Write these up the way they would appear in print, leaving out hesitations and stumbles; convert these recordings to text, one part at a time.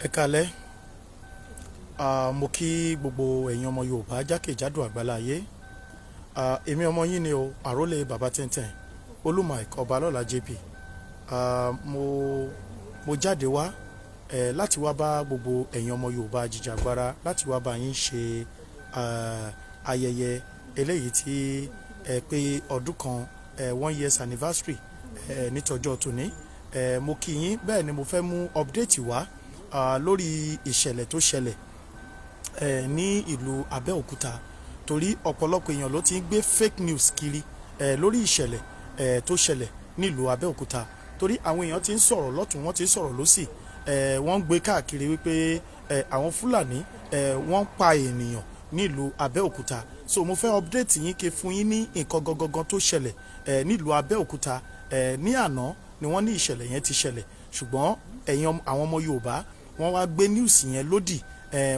Ẹ káalẹ́. Mo kí gbogbo ẹ̀yin ọmọ Yorùbá jákèjádò àgbáláyé. Èmi ọmọ yín ni o, àrólé bàbá tẹ̀ntẹ̀n, Olú Mike Ọbalọ́lá JP. Mo jáde wá láti wá bá gbogbo ẹ̀yin ọmọ Yorùbá jìjàgbara, láti wá bá yín ṣe ayẹyẹ eléyìí tí ẹ pé ọdún kan, one years anniversary nítọjọ́ tòní. Mo kí yín. Bẹ́ẹ̀ ni mo fẹ́ mú update wá lórí ìṣẹ̀lẹ̀ tó ṣẹlẹ̀ ní ìlú Abẹ́òkúta, torí ọ̀pọ̀lọpọ̀ èèyàn ló ti ń gbé fake news kiri lórí ìṣẹ̀lẹ̀ tó ṣẹlẹ̀ nílùú Abẹ́òkúta, torí àwọn èèyàn ti ń sọ̀rọ̀ lọ́tún, wọ́n ti ń sọ̀rọ̀ lọ́sì, wọ́n ń gbé káàkiri wípé àwọn Fúlàní wọ́n ń pa ènìyàn nílùú Abẹ́òkúta. So mo fẹ́ update yín, kí fún yín ní nǹkan gangan tó ṣẹlẹ̀ nílùú Abẹ́òkúta. Ní àná ni wọ́n ní ìṣẹ̀lẹ̀ yẹn ti ṣẹlẹ̀, ṣùgbọ́n ẹ̀yin àwọn ọmọ Yorùbá, wọ́n wá gbé news yẹn lódì.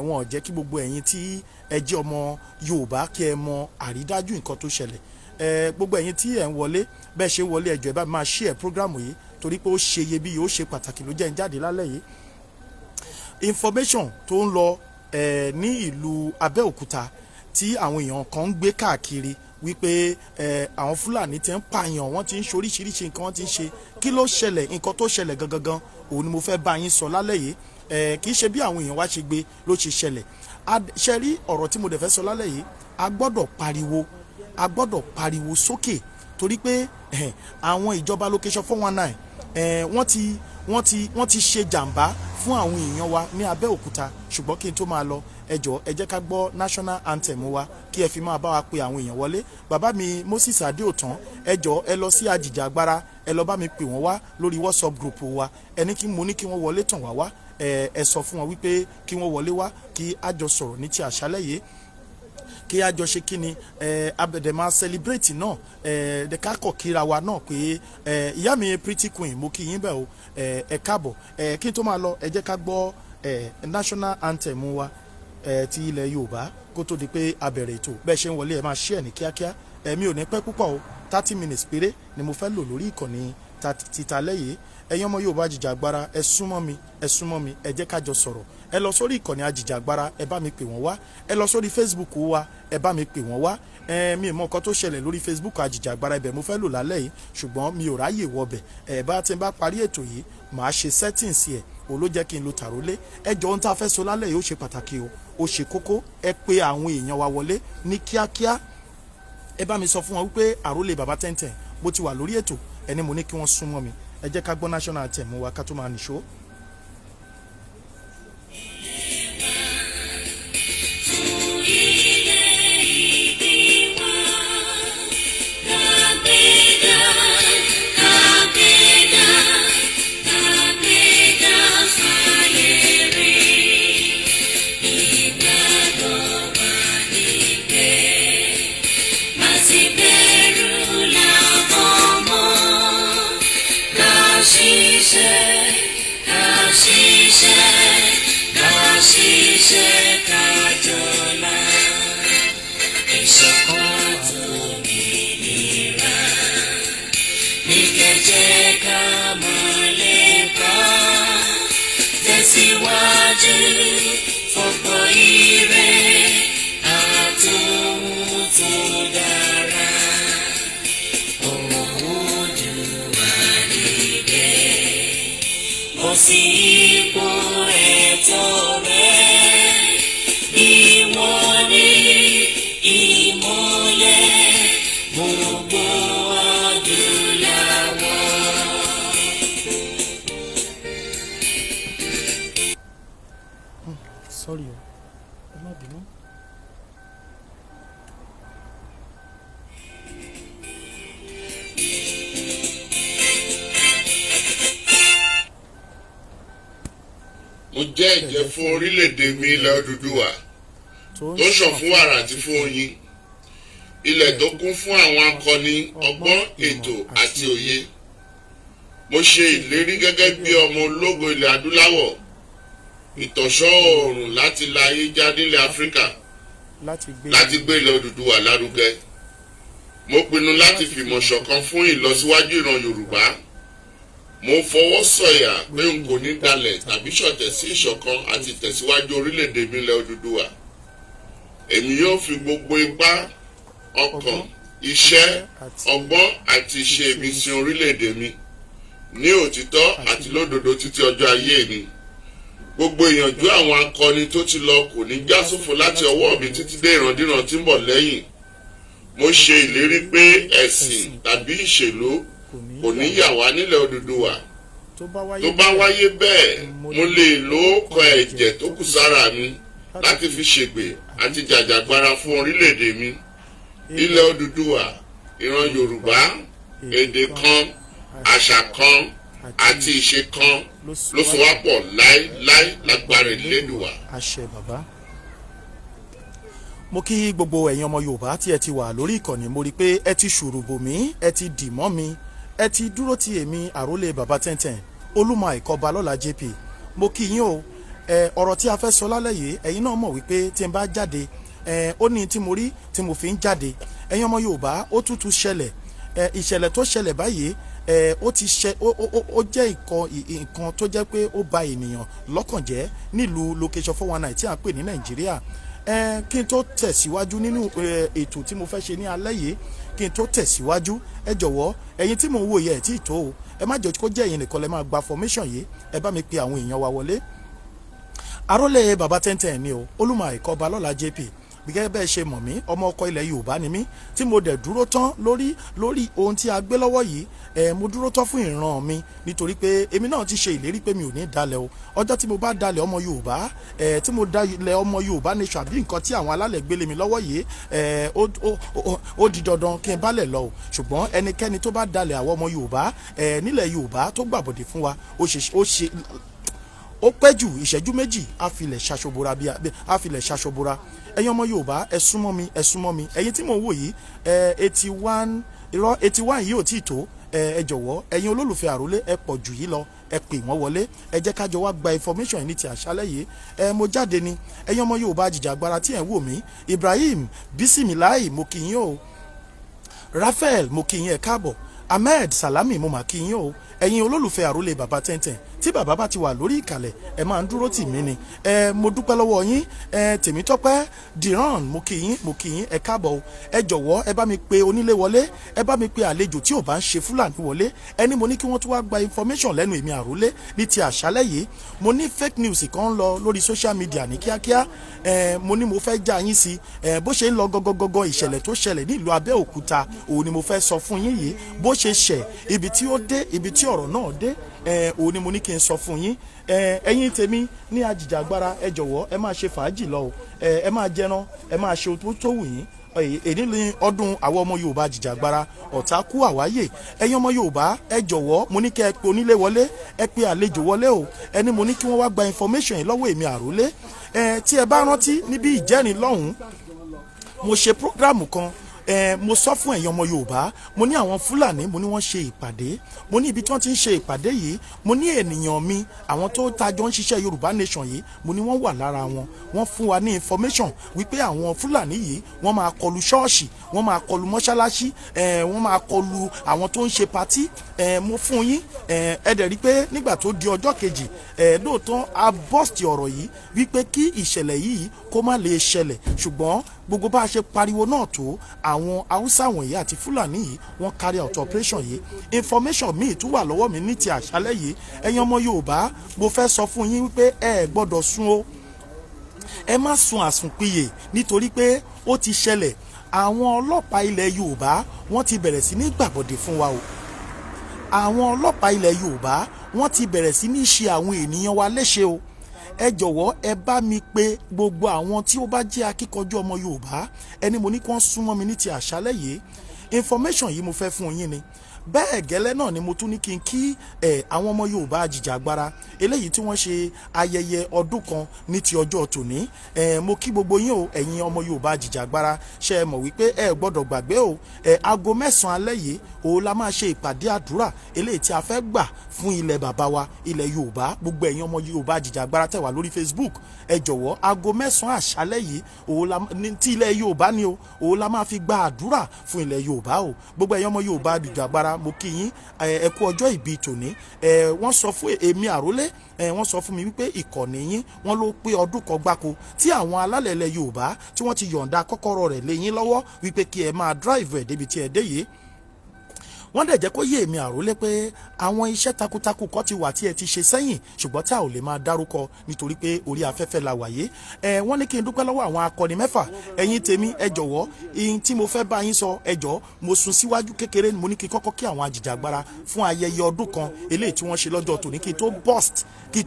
Wọn ò jẹ́ kí gbogbo ẹ̀yin tí ẹ jẹ́ ọmọ Yorùbá kí ẹ mọ àrídájú nǹkan tó ṣẹlẹ̀. Gbogbo ẹ̀yin tí ẹ̀ ń wọlé, bẹ́ẹ̀ ṣe wọlé, ẹ jọ̀ọ́, ẹ bá máa share program yìí, torí pé ó ṣe iyebíye, ó ṣe pàtàkì ló jẹ́ ń jáde lálẹ́ yìí. Information tó ń lọ ní ìlú Abẹ́òkúta tí àwọn èèyàn kan ń gbé káàkiri wípé àwọn Fúlàní ti ń pààyàn, wọ́n ti ń ṣe oríṣiríṣi nǹkan, wọ́n ti ń ṣe. Kí ló ṣẹlẹ̀? Nǹkan tó ṣẹlẹ̀ gangan òun ni mo fẹ́ bá yín sọ lálẹ́ yìí. Kì í ṣe bí àwọn èèyàn wá ṣe gbé ló ṣe ṣẹlẹ̀. Ṣe rí ọ̀rọ̀ tí mo dẹ̀ fẹ́ sọ lálẹ́ yìí, a gbọ́dọ̀ pariwo, a gbọ́dọ̀ pariwo sókè, torí pé àwọn ìjọba location 419, wọ́n ti ṣe jàǹbá fún àwọn èèyàn wa ní Abẹ́òkúta. Ṣùgbọ́n kí n tó máa lọ, ẹ jọ̀ọ́, ẹ jẹ́ ká gbọ́ national anthem wa, kí ẹ fi máa bá wa pe àwọn èèyàn wọlé. Bàbá mi Moses Adéòtán, ẹ jọ̀ọ́, ẹ lọ sí Ajìjàgbara, ẹ lọ bá mi pè wọ́n wá lórí WhatsApp group wa. Ẹ ní kí mo ní kí wọ́n wọlé tàn wá wá. Ẹ sọ fún wọn wípé kí wọ́n wọlé wá, kí a jọ sọ̀rọ̀ ní ti àṣálẹ́ yìí, kí a jọ ṣe kí ni ẹ abẹ̀dẹ̀ máa celebrate náà, ẹ kákọ̀ kíra wa náà pé ẹ ìyá mi Pretty Queen, mo kí yín bẹ́ẹ̀ o, ẹ káàbọ̀. Kí n tó máa lọ, ẹ jẹ́ ká gbọ́ national anthem wa ti ilẹ̀ Yorùbá kó tó di pé a bẹ̀rẹ̀ ètò. Bẹ́ẹ̀ ṣe ń wọlé, ẹ máa share ní kíákíá. Ẹ mi ò ní pẹ́ púpọ̀ o, 30 minutes péré ni mo fẹ́ lò lórí ìkànnì títa lẹ́yìn. Ẹ̀yin ọmọ Yorùbá jìjàgbara, ẹ súnmọ́ mi, ẹ súnmọ́ mi, ẹ jẹ́ ká jọ sọ̀rọ̀. Ẹ lọ sórí ìkànnì ajìjàgbara, ẹ bá mi pè wọ́n wá. Ẹ lọ sórí Facebook wa, ẹ bá mi pè wọ́n wá. Ẹ mi mọ nǹkan tó ṣẹlẹ̀ lórí Facebook ajìjàgbara, ibẹ̀ mo fẹ́ lò lálẹ́ yìí, ṣùgbọ́n mi ò ráyè wọbẹ̀. Ẹ bá tí n bá parí ètò yìí, màá ṣe settings ẹ̀. Òun ló jẹ́ kí n lo tàrólé. Ẹ jọ, ohun tá a fẹ́ sọ lálẹ́ yìí, ó ṣe pàtàkì o, ó ṣe kókó. Ẹ pé àwọn èèyàn wa wọlé ní kíákíá. Ẹ bá mi sọ fún wọn wípé àrólé bàbá tẹ́ntẹ́n mo ti wà lórí ètò. Ẹni mo ní kí wọ́n súnmọ́ mi. Ẹ jẹ́ ká gbọ́ national anthem wa ká tó máa nìṣó. Ilẹ̀ ìbí wa, kàgbéga, kàgbéga, kàgbéga fáyé rí. Ìgbàgbọ́ wa ni pé má sì bẹ̀rù làbọ̀ mọ́. Ká ṣiṣẹ́, ká ṣiṣẹ́, ká ṣiṣẹ́, ká jọlá. Ìṣọ̀kan àtòmìnira ní kẹjẹ ká máa lépa. Tẹ̀síwájú fọ́pọ̀ ire àtòhun tó dára. Oòduà dìde, bọ́ sí ipò ẹ̀tọ́ rẹ. Ìwọ ni ìmọ́lẹ̀ gbogbo adúláwọ̀. Sorry o, ẹ má bínú. Mo jẹ́ ẹ̀jẹ́ fún orílẹ̀-èdè mi, ilẹ̀ Odùduwà, tó tó ń ṣàn fún wàrà àti fún oyin, ilẹ̀ tó kún fún àwọn akọni ọgbọ́n, ètò àti òye. Mo ṣe ìlérí gẹ́gẹ́ bí ọmọ ológo ilẹ̀ adúláwọ̀, ìtànṣán oòrùn láti la ayé já nílẹ̀ Áfíríkà, láti gbé láti gbé ilẹ̀ Odùduwà lárugẹ. Mo pinnu láti fìmọ̀ ṣọ̀kan fún ìlọsíwájú ìran Yorùbá. Mo fọwọ́ sọ̀yà pé n kò ní dalẹ̀ tàbí ṣọ̀tẹ̀ sí ìṣọ̀kan àti ìtẹ̀síwájú orílẹ̀-èdè mi ilẹ̀ Odùduwà. Èmi yóò fi gbogbo ipá, ọkàn, iṣẹ́, ọgbọ́n àti ìṣe mi sin orílẹ̀-èdè mi ní òtítọ́ àti lódodo títí ọjọ́ ayé mi. Gbogbo ìyànjú àwọn akọni tó ti lọ kò ní já sófo láti ọwọ́ mi títí dé ìrandíran tí ń bọ̀ lẹ́yìn. Mo ṣe ìlérí pé ẹ̀sìn tàbí ìṣèlú kò ní yà wá nílẹ̀ Odùduwà. Tó bá Tó bá wáyé bẹ́ẹ̀, mo lè lo ọkọ̀ ẹ̀jẹ̀ tó kù sára mi láti fi ṣègbè àti jàjàgbara fún orílẹ̀-èdè mi, ilẹ̀ Odùduwà, ìran Yorùbá. Èdè kan, àṣà kan àti ìṣe kan ló so wá pọ̀ láéláé lágbára Elédùwà. Àṣẹ, bàbá. Mo kí gbogbo ẹ̀yin ọmọ Yorùbá tí ẹ ti wà lórí ìkànnì. Mo rí i pé ẹ ti ṣùrùbò mí, ẹ ti dì mọ́ mi, ẹ ti dúró ti èmi, àrólé bàbá tẹ̀ntẹ̀n, Olúmọ Àìkọ́ba lọ́la JP. Mo kí yín o. Ẹ ọ̀rọ̀ tí a fẹ́ sọ lálẹ́ yìí, ẹ̀yin náà mọ̀ wípé tí n bá jáde, ẹ ó ní tí mo rí tí mo fi ń jáde. Ẹ̀yin ọmọ Yorùbá, ó tútù ṣẹlẹ̀. Ẹ ìṣẹ̀lẹ̀ tó ṣẹlẹ̀ báyìí, ẹ ó ti ṣe ó jẹ́ nǹkan tó jẹ́ pé ó ba ènìyàn lọ́kàn jẹ́ nílùú location 419 tí à ń pè ní Nàìjíríà. Ẹ kí n tó tẹ̀síwájú nínú ètò tí mo fẹ́ ṣe ní alẹ́ yìí, kí n tó tẹ̀síwájú, ẹ jọ̀wọ́, ẹ̀yin tí mò ń wò yẹ ẹ̀ tí ì tó o, ẹ má jẹ́ kó jẹ́ ẹ̀yin nìkan lẹ máa gba formation yìí. Ẹ bá mi pe àwọn èèyàn wa wọlé. Arólé bàbá tẹ́ntẹ́n ni o, Olúmọ Àìkọ́ba lọ́la JP. Gẹ́gẹ́ bẹ́ẹ̀ ṣe mọ̀ mí, ọmọ ọkọ ilẹ̀ Yorùbá ni mí tí mo dẹ̀ dúró tán lórí ohun tí a gbé lọ́wọ́ yìí. Ẹ mo dúró tán fún ìran mi nítorí pé èmi náà ti ṣe ìlérí pé mi ò ní dalẹ̀ o. Ọjọ́ tí mo bá dalẹ̀ ọmọ Yorùbá, ẹ tí mo dalẹ̀ ọmọ Yorùbá nation àbí nǹkan tí àwọn alálẹ̀ gbélé mi lọ́wọ́ yìí, ẹ ó di dandan kí n bálẹ̀ lọ o. Ṣùgbọ́n ẹnikẹ́ni tó bá dalẹ̀ àwọn ọmọ Yorùbá ẹ nílẹ̀ Yorùbá, tó gbàbọ̀dè fún wa, ó ṣe ó pẹ́ jù ìṣẹ́jú 2, á filẹ̀ ṣaṣọbora bí á filẹ̀ ṣaṣọbora. Ẹ̀yin ọmọ Yorùbá, ẹ súnmọ́ mi, ẹ súnmọ́ mi. Ẹ̀yin tí mò ń wò yìí, ẹ 81, irọ́, 81 yìí ò tí ì tó. Ẹ jọ̀wọ́, ẹ̀yin olólùfẹ́ àrólé, ẹ pọ̀ jù yìí lọ. Ẹ pè wọ́n wọlé, ẹ jẹ́ kájọ wá gba information yìí ní ti àṣálẹ́ yìí. Ẹ mo jáde ni. Ẹ̀yin ọmọ Yorùbá jìjàgbara tí ẹ̀ ń wò mí, Ibrahim Bisimilahi, mo kí yín o. Raphael, mo kí yín, ẹ káàbọ̀. Ahmed Salami, mo mà kí yín o. Ẹ̀yin olólùfẹ́ àrólé bàbá tẹ́ntẹ́n, tí bàbá bá ti wà lórí ìkàlẹ̀, ẹ máa ń dúró tì mí ni. Ẹ mo dúpẹ́ lọ́wọ́ yín. Ẹ Tèmítọ́pẹ́ Dìran, mo kí yín, mo kí yín, ẹ káàbọ̀ o. Ẹ jọ̀wọ́, ẹ bá mi pe onílé wọlé, ẹ bá mi pe àlejò tí ò bá ń ṣe Fúlàní wọlé. Ẹni mo ní kí wọ́n tún wá gba information lẹ́nu èmi àrólé ní ti àṣálẹ́ yìí. Mo ní fake news kan ń lọ lórí social media ní kíákíá. Ẹ mo ní mo fẹ́ já yín sí ẹ bó ṣe ń lọ gọgọgọgọ. Ìṣẹ̀lẹ̀ tó ṣẹlẹ̀ ní ìlú Abẹ́òkúta, òun ni mo fẹ́ sọ fún yín yìí. Bó ṣe ṣẹ̀, ibi tí ó dé, ibi tí ọ̀rọ̀ náà dé, ẹ òun ni mo ní kí n sọ fún yín. Ẹ ẹ̀yin tèmi ní ajìjàgbara, ẹ jọ̀wọ́, ẹ máa ṣe fàájì lọ o. Ẹ máa jẹran, ẹ máa ṣe ohun tó wù yín. Èyí ni ọdún àwọn ọmọ Yorùbá jìjàgbara, ọ̀tá kú àwáyè. Ẹ̀yin ọmọ Yorùbá, ẹ jọ̀wọ́, mo ní kí ẹ pe onílé wọlé, ẹ pe àlejò wọlé o. Ẹni mo ní kí wọ́n wá gba information yìí lọ́wọ́ èmi àrólé. Ẹ tí ẹ bá rántí, níbi ìjẹ́rìn lọ́hùn-ún, mo ṣe program kan. Ẹ mo sọ fún ẹ̀yin ọmọ Yorùbá, mo ní àwọn Fúlàní, mo ní wọ́n ṣe ìpàdé. Mo ní ibi tí wọ́n ti ń ṣe ìpàdé yìí, mo ní ènìyàn mi, àwọn tó tajọ ń ṣiṣẹ́ Yorùbá nation yìí, mo ní wọ́n wà lára wọn. Wọ́n fún wa ní information wípé àwọn Fúlàní yìí, wọ́n máa kọlu ṣọ́ọ̀ṣì, wọ́n máa kọlu mọ́ṣáláṣí, ẹ wọ́n máa kọlu àwọn tó ń ṣe party. Ẹ mo fún yín. Ẹ ẹ dẹ̀ rí pé nígbà tó di ọjọ́ kejì, ẹ lóòótọ́ a bọ́ọ̀sì ọ̀rọ̀ yìí wípé kí ìṣẹ̀lẹ̀ yìí kó má lè ṣẹlẹ̀, ṣùgbọ́n gbogbo bá a ṣe pariwo náà tó, àwọn Haúsá wọ̀nyí àti Fúlàní yìí, wọ́n carry out operation yìí. Information míì tún wà lọ́wọ́ mi ní ti àṣálẹ́ yìí. Ẹ̀yin ọmọ Yorùbá, mo fẹ́ sọ fún yín wípé ẹ gbọ́dọ̀ sùn o. Ẹ má sun àsùnpìyè nítorí pé ó ti ṣẹlẹ̀. Àwọn ọlọ́pàá ilẹ̀ Yorùbá, wọ́n ti bẹ̀rẹ̀ sí ní gbàbọ̀dè fún wa o. Àwọn ọlọ́pàá ilẹ̀ Yorùbá, wọ́n ti bẹ̀rẹ̀ sí ní ṣe àwọn ènìyàn wa léṣe o. Ẹ jọ̀wọ́, ẹ bá mi pé gbogbo àwọn tí ó bá jẹ́ akíkanjú ọmọ Yorùbá. Ẹni mo ní kí wọ́n súnmọ́ mi ní ti àṣálẹ́ yìí. Information yìí mo fẹ́ fún yín ni. Bẹ́ẹ̀ gẹ́lẹ́ náà ni mo tún ní kí n kí ẹ̀ àwọn ọmọ Yorùbá jìjàgbara eléyìí tí wọ́n ṣe ayẹyẹ ọdún kan ní ti ọjọ́ tòní. Ẹ̀ mo kí gbogbo yín o, ẹ̀yin ọmọ Yorùbá jìjàgbara. Ṣe é mọ̀ wípé ẹ gbọ́dọ̀ gbàgbé o? Ẹ̀ aago 9 alẹ́ yìí, òun la máa ṣe ìpàdé àdúrà eléyìí tí a fẹ́ gbà fún ilẹ̀ bàbá wa, ilẹ̀ Yorùbá. Gbogbo ẹ̀yin ọmọ Yorùbá jìjàgbara tẹ̀ wá lórí Facebook, ẹ jọ̀wọ́, aago 9 àṣálẹ́ yìí, òun la ní tí ilẹ̀ Yorùbá ni o, òun la máa fi gba àdúrà fún ilẹ̀ Yorùbá o. Gbogbo ẹ̀yin ọmọ Yorùbá jìjàgbara. Mo kí yín, ẹ kú ọjọ́ ìbí tòní. Wọ́n sọ fún èmi àrólé, wọ́n sọ fún mi wípé ìkànnì yín, wọ́n ló pé ọdún kan gbáko tí àwọn alálẹ̀ ilẹ̀ Yorùbá tí wọ́n ti yọ̀ǹda kọ́kọ́rọ́ rẹ̀ lé yín lọ́wọ́ wípé kí ẹ máa drive ẹ̀ débi tí ẹ dé yìí. Wọ́n dẹ̀ jẹ́ kó yé èmi àrólé pé àwọn iṣẹ́ takuntakun kan ti wà tí ẹ ti ṣe sẹ́yìn, ṣùgbọ́n tí a ò lè máa dárúkọ nítorí pé orí afẹ́fẹ́ la wà yìí. Wọ́n ní kí n dúpẹ́ lọ́wọ́ àwọn akọni mẹ́fà. Ẹ̀yin tèmi, ẹ jọ̀wọ́, ihun tí mo fẹ́ bá yín sọ, ẹ jọ̀ọ́, mo sún síwájú kékeré. Mo ní kí n kọ́kọ́ kí àwọn ajìjàgbara fún ayẹyẹ ọdún kan eléyìí tí wọ́n ṣe lọ́jọ́ tòní, kí n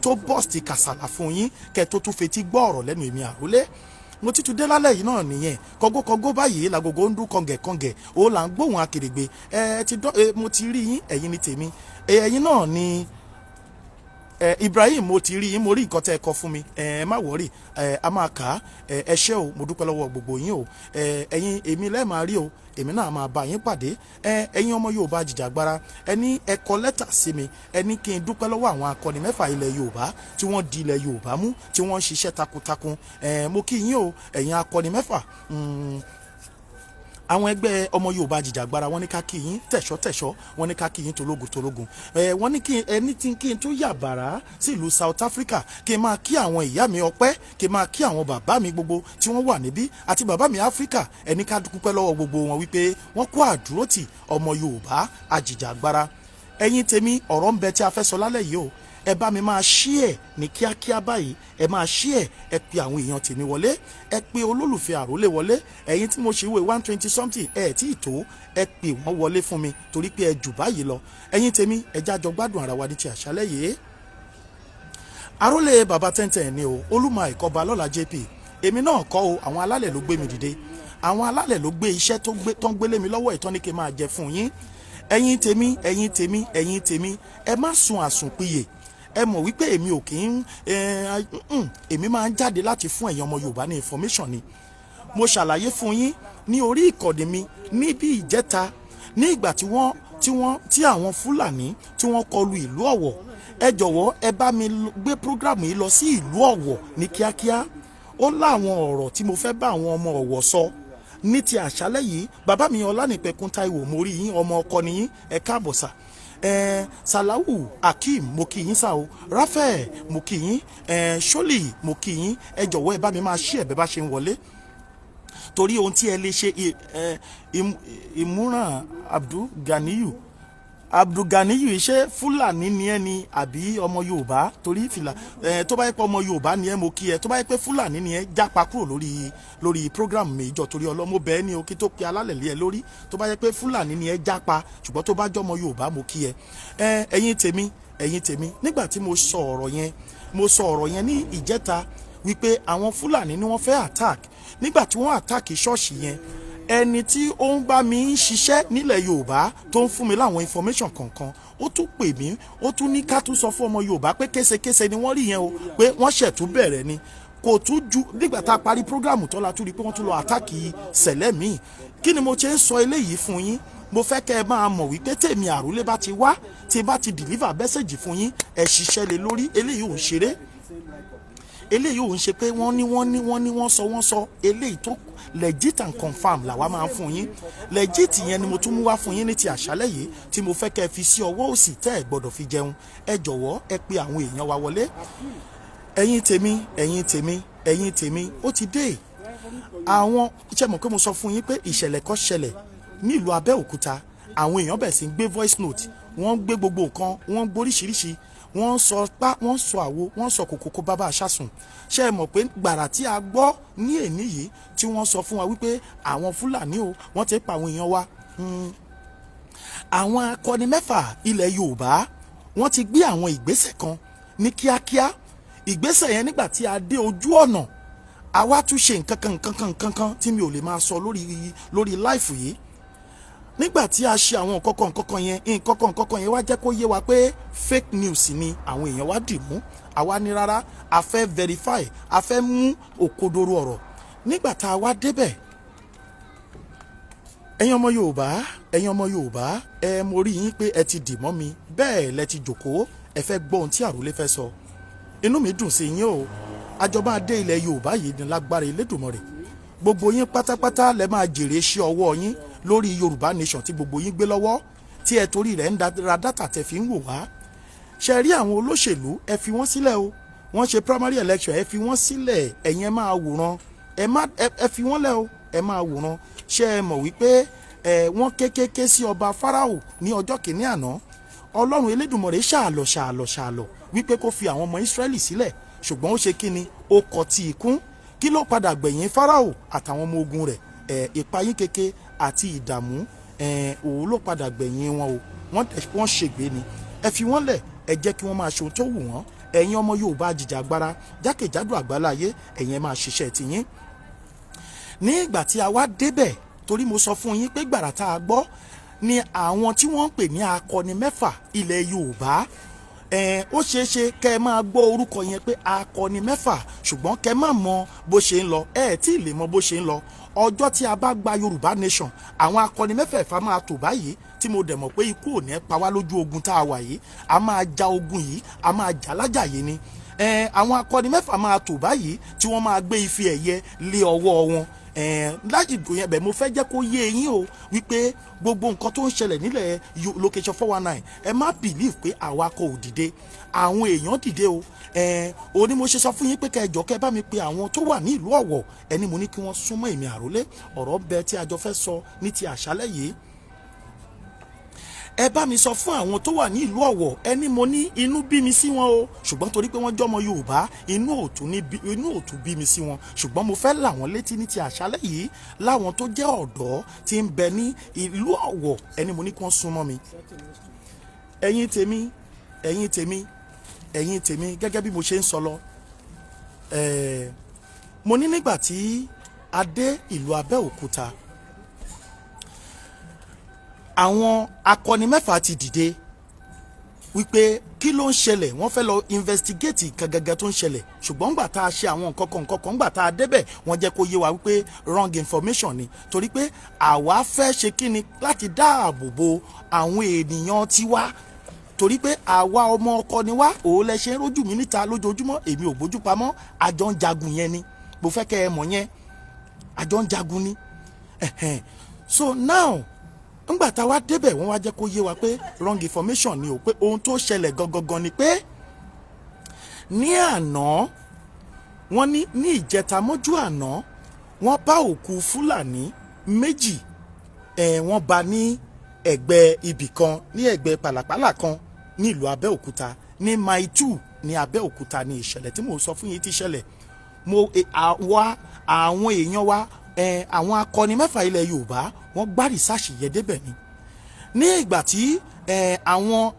tó burst kàsàlà fún yín, kẹ́ tó tún fetí gbọ́ ọ̀rọ̀ lẹ́nu èmi àrólé. Mo títún dé lálẹ́ yìí náà nìyẹn. Kọgókọgó báyìí làgògó ń dún, kọ̀ǹgẹ̀kọ̀ǹgẹ̀ ó là ń gbóhùn akèrègbè. Ẹ ti dán ẹ, mo ti rí yín. Ẹ̀yin ni tèmi, ẹ̀yin náà ni ẹ Ibrahim. Mo ti rí yín, mo rí nǹkan tẹ́ ẹ kọ fún mi. Ẹ má worry, ẹ a máa kà á. Ẹ ṣé o, mo dúpẹ́ lọ́wọ́ gbogbo yín o. Ẹ̀yin èmi lẹ́ẹ̀ máa rí o, èmi náà máa bá yín pàdé. Ẹ̀yin ọmọ Yorùbá jìjàgbara, ẹ ní ẹ kọ lẹ́tà sí mi, ẹ ní kí n dúpẹ́ lọ́wọ́ àwọn akọni mẹ́fà ilẹ̀ Yorùbá tí wọ́n di ilẹ̀ Yorùbá mú, tí wọ́n ń ṣiṣẹ́ takuntakun. Mo kí yín o, ẹ̀yin akọni mẹ́fà. Àwọn ẹgbẹ́ ọmọ Yorùbá jìjàgbara, wọ́n ní ká kí yín tẹ̀ṣọ́ tẹ̀ṣọ́, wọ́n ní ká kí yín tológun tológun. Wọ́n ní kí ẹni tí kí n tó yà bàrà sílùú South Africa, kí n máa kí àwọn ìyá mi ọpẹ́, kí n máa kí àwọn bàbá mi gbogbo tí wọ́n wà níbí àti bàbá mi Áfíríkà. Ẹni ká dúpẹ́ lọ́wọ́ gbogbo wọn wípé wọ́n kó àdúrótì ọmọ Yorùbá ajìjàgbara. Ẹ̀yin tèmi, ọ̀rọ̀ ń bẹ tí a fẹ́ sọ lálẹ́ yìí o. Ẹ bá mi máa share ní kíákíá báyìí, ẹ máa share, ẹ pe àwọn èèyàn tèmi wọlé, ẹ pe olólùfẹ́ àrólé wọlé. Ẹ̀yin tí mo ṣe wé 120 something, ẹ tí ì tó, ẹ pè wọ́n wọlé fún mi torí pé ẹ jù báyìí lọ. Ẹ̀yin tèmi, ẹ jájọ gbádùn ara wa ní ti àṣálẹ́ yìí. Àrólé bàbá tẹ́ntẹ́n ni o, olúmọ ìkọba lọ́la JP. Èmi náà kọ́ o, àwọn alálẹ̀ ló gbé mi dìde, àwọn alálẹ̀ ló gbé iṣẹ́ tó gbé tó ń gbélé mi lọ́wọ́ ìtọ́ni kí n máa jẹ fún yín. Ẹ̀yin tèmi, ẹ̀yin tèmi, ẹ̀yin tèmi, ẹ má sun àsùnpìyè. Ẹ mọ̀ wípé èmi ò kì í, èmi máa ń jáde láti fún ẹ̀yin ọmọ Yorùbá ní information ni. Mo ṣàlàyé fún yín ní orí ìkànnì mi níbi ìjẹta, ní ìgbà tí wọ́n tí àwọn Fúlàní tí wọ́n kọlu ìlú Ọ̀wọ̀. Ẹ jọ̀wọ́, ẹ bá mi gbé program yìí lọ sí ìlú Ọ̀wọ̀ ní kíákíá. Ó láwọn ọ̀rọ̀ tí mo fẹ́ bá àwọn ọmọ Ọ̀wọ̀ sọ ní ti àṣálẹ́ yìí. Bàbá mi Ọlánìpẹ̀kun Táíwò, mo rí yín, ọmọ ọkọ ni yín, ẹ káàbọ̀ sà. Salau Akeem, mo kí yín sá o. Rafael, mo kí yín. Ṣólì, mo kí yín. Ẹ jọ̀wọ́, ẹ bá mi máa ṣí ẹ̀ bẹ́ bá ṣe ń wọlé, torí ohun tí ẹ lè ṣe. Ìmúràn Abdul Ganiyu, Abdul Ganiyu, iṣẹ́ Fúlàní ni ẹ ni àbí ọmọ Yorùbá? Torí fìlà tó bá yẹ pé ọmọ Yorùbá ni ẹ, mo kí ẹ. Tó bá yẹ pé Fúlàní ni ẹ, jápa kúrò lórí program mi ìjọ, torí ọlọ́mọ bẹ́ẹ̀ ni o, kí tó pe alálẹ̀ lé ẹ lórí. Tó bá yẹ pé Fúlàní ni ẹ, jápa. Ṣùgbọ́n tó bá jọmọ Yorùbá, mo kí ẹ. Ẹ̀yin tèmi, ẹ̀yin tèmi, nígbà tí mo sọ ọ̀rọ̀ yẹn, mo sọ ọ̀rọ̀ yẹn ní ìjẹta wípé àwọn Fúlàní ni wọ́n fẹ́ attack. Nígbà tí wọ́n attack ṣọ́ọ̀ṣì yẹn, ẹni tí ó ń bá mi ń ṣiṣẹ́ nílẹ̀ Yorùbá, tó ń fún mi láwọn information kọ̀ọ̀kan, ó tún pè mí, ó tún ní ká tún sọ fún ọmọ Yorùbá pé késekése ni wọ́n rí yẹn o, pé wọ́n ṣẹ̀ tún bẹ̀rẹ̀ ni. Kò tún ju nígbà tá a parí program tó la tún rí i pé wọ́n tún lọ attack sẹ̀lẹ̀ míì. Kí ni mo ṣe ń sọ eléyìí fún yín? Mo fẹ́ kẹ́ ẹ máa mọ̀ wípé tèmi àrólé bá ti wá, tí bá ti deliver message fún yín, ẹ ṣiṣẹ́ lé lórí. Eléyìí ò ń ṣeré, eléyìí ò ń ṣe pé wọ́n ní wọ́n sọ. Eléyìí tó legit and confirm làwa máa ń fún yín. Legit yẹn ni mo tún mú wá fún yín ní ti àṣálẹ́ yìí, tí mo fẹ́ kẹ́ ẹ fi sí ọwọ́ òsì tẹ́ ẹ gbọ́dọ̀ fi jẹun. Ẹ jọ̀wọ́, ẹ pe àwọn èèyàn wa wọlé. Ẹ̀yin tèmi, ẹ̀yin tèmi, ẹ̀yin tèmi, ó ti dé. Àwọn ṣe mọ̀ pé mo sọ fún yín pé ìṣẹ̀lẹ̀ kan ṣẹlẹ̀ nílùú Abẹ́òkúta. Àwọn èèyàn bẹ̀rẹ̀ sí ń gbé voice note, wọ́n ń gbé gbogbo nǹkan, wọ́n ń gbóríṣiríṣi, wọ́n ń sọ pá, wọ́n ń sọ àwo, wọ́n ń sọ kòkòkò bàbá àṣàsùn. Ṣe é mọ̀ pé gbàrà tí a gbọ́ ní èní yìí tí wọ́n sọ fún wa wípé àwọn Fúlàní o, wọ́n ti pa àwọn èèyàn wa, àwọn akọni mẹ́fà ilẹ̀ Yorùbá, wọ́n ti gbé àwọn ìgbésẹ̀ kan ní kíákíá. Ìgbésẹ̀ yẹn, nígbà tí a dé ojú ọ̀nà, àwa tún ṣe nǹkan kan, nǹkan kan, nǹkan kan tí mi ò lè máa sọ lórí live yìí. Nígbà tí a ṣe àwọn nǹkan kan, nǹkan kan yẹn, nǹkan kan, nǹkan kan yẹn wá jẹ́ kó yé wa pé fake news ni àwọn èèyàn wá dì mú. Àwa ní rárá, a fẹ́ verify, a fẹ́ mú òkodoro ọ̀rọ̀. Nígbà tá a wá débẹ̀, ẹ̀yin ọmọ Yorùbá, ẹ̀yin ọmọ Yorùbá, ẹ mo rí yín pé ẹ ti dì mọ́ mi, bẹ́ẹ̀ lẹ ti jòkóó, ẹ fẹ́ gbọ́ ohun tí àròlé fẹ́ sọ. Inú mi dùn sí yín o. Àjọba dé ilẹ̀ Yorùbá yìí ní lágbára Elédùmarè. Gbogbo yín pátápátá lẹ máa jèrè iṣẹ́ ọwọ́ yín lórí Yorùbá Nation tí gbogbo yín gbé lọ́wọ́. Tí ẹ torí rẹ̀ ń ra data tẹ̀ fi ń wò wá. Ṣe rí àwọn olóṣèlú, ẹ fi wọ́n sílẹ̀ o. Wọ́n ṣe primary election, ẹ fi wọ́n sílẹ̀. Ẹ̀yin ẹ máa wòran, ẹ má ẹ fi wọ́n lẹ̀ o, ẹ máa wòran. Ṣé ẹ mọ̀ wípé ẹ wọ́n kékeré sí ọba Fáráò ní ọjọ́ kìíní àná? Ọlọ́run Elédùmarè ṣàlọ̀ ṣàlọ̀ ṣàlọ̀ wípé kó fi àwọn ọmọ Ísírẹ́lì sílẹ̀, ṣùgbọ́n ó ṣe kí ni? Ó kọ̀ tí ikún. Kí ló padà gbẹ̀yìn Fáráò àtàwọn ọmọ ogun rẹ̀? Ẹ̀ ìpayín keke àti ìdààmú ẹ̀ òun ló padà gbẹ̀yìn wọn o. Wọ́n ṣègbè ni. Ẹ fi wọ́n lẹ̀, ẹ jẹ́ kí wọ́n máa ṣe ohun tó wù wọ́n. Ẹ̀yin ọmọ Yorùbá jìjàgbara jákèjádò àgbáláyé, ẹ̀yin ẹ máa ṣiṣẹ́ tiyín. Ní ìgbà tí a wá débẹ̀, torí mo sọ fún yín pé gbàrà tá a gbọ́ ni àwọn tí wọ́n ń pè ní akọni mẹ́fà ilẹ̀ Yorùbá, ó ṣeé ṣe kẹ́ ẹ máa gbọ́ orúkọ yẹn pé akọni mẹ́fà, ṣùgbọ́n kẹ́ ẹ má mọ bó ṣe ń lọ. Ẹ tí ì lè mọ bó ṣe ń lọ. Ọjọ́ tí a bá gba Yorùbá Nation, àwọn akọni mẹ́fẹ̀ẹ̀fà máa tò báyìí, tí mo dẹ̀ mọ̀ pé ikú ò ní pa wá lójú ogun tá a wà yìí. A máa ja ogun yìí, a máa jà lájàyè ni. Àwọn akọni mẹ́fà máa tò báyìí tí wọ́n máa gbé ife ẹ̀yẹ lé ọwọ́ wọn lásìkò yẹn. Bẹ́ẹ̀ mo fẹ́ jẹ́ kó yé eyín o wípé gbogbo nǹkan tó ń ṣẹlẹ̀ nílẹ̀ Location 419, ẹ má believe pé àwa kò dìde. Àwọn èèyàn dìde o. Ò ní mo ṣe sọ fún yín pé kẹjọ kẹ bá mi pe àwọn tó wà ní ìlú Ọ̀wọ̀. Ẹni mo ní kí wọ́n súnmọ́ èmi àrólé, ọ̀rọ̀ bẹ tí a jọ fẹ́ sọ ní ti àṣálẹ́ yìí. Ẹ bá mi sọ fún àwọn tó wà ní ìlú Ọ̀wọ̀, ẹni mo ní inú bí mi sí wọn o, ṣùgbọ́n torí pé wọ́n jọmọ Yorùbá, inú òtún bí mi sí wọn, ṣùgbọ́n mo fẹ́ là wọ́n létí ní ti àṣálẹ́ yìí. Láwọn tó jẹ́ ọ̀dọ́ tí ń bẹ ní ìlú Ọ̀wọ̀, ẹni mo ní kí wọ́n súnmọ́ mi. Ẹ̀yin tèmi, ẹ̀yin tèmi, ẹ̀yin tèmi, gẹ́gẹ́ bí mo ṣe ń sọ lọ, mo ní nígbà tí a dé ìlú Abẹ́òkúta, àwọn akọni mẹ́fà ti dìde wípé kí ló ń ṣẹlẹ̀. Wọ́n fẹ́ lọ investigate nǹkan gangan tó ń ṣẹlẹ̀, ṣùgbọ́n ńgbà tá a ṣe àwọn nǹkan kan nǹkan kan, ńgbà tá a débẹ̀, wọ́n jẹ́ kó yé wa wípé wrong information ni, torí pé àwa fẹ́ ṣe kí ni? Láti dáàbò bo àwọn ènìyàn tiwa, torí pé àwa ọmọ ọkọ ni wá. Òun lẹ ṣe ń rójú mi níta lójoojúmọ́. Èmi ò gbójú pamọ́, àjọ ń jagun yẹn ni. Mo fẹ́ kẹ́ ẹ mọ̀ yẹn, àjọ ń jagun ni. So now, ńgbà tá a wá débẹ̀, wọ́n wá jẹ́ kó yé wa pé wrong information ni o, pé ohun tó ṣẹlẹ̀ gangan ni pé ní àná, wọ́n ní ní ìjẹta mọ́jú àná, wọ́n bá òkú Fúlàní méjì ẹ̀, wọ́n bá ní ẹ̀gbẹ́ ibì kan, ní ẹ̀gbẹ́ pàlàpàlà kan ní ìlú Abẹ́òkúta, ní Mile 2 ní Abẹ́òkúta ní ìṣẹ̀lẹ̀ tí mò ń sọ fún yín ti ṣẹlẹ̀. Mo àwa àwọn èèyàn wa, àwọn akọni mẹ́fà ilẹ̀ Yorùbá, wọ́n gbá research yẹn débẹ̀ ni. Ní ìgbà tí àwọn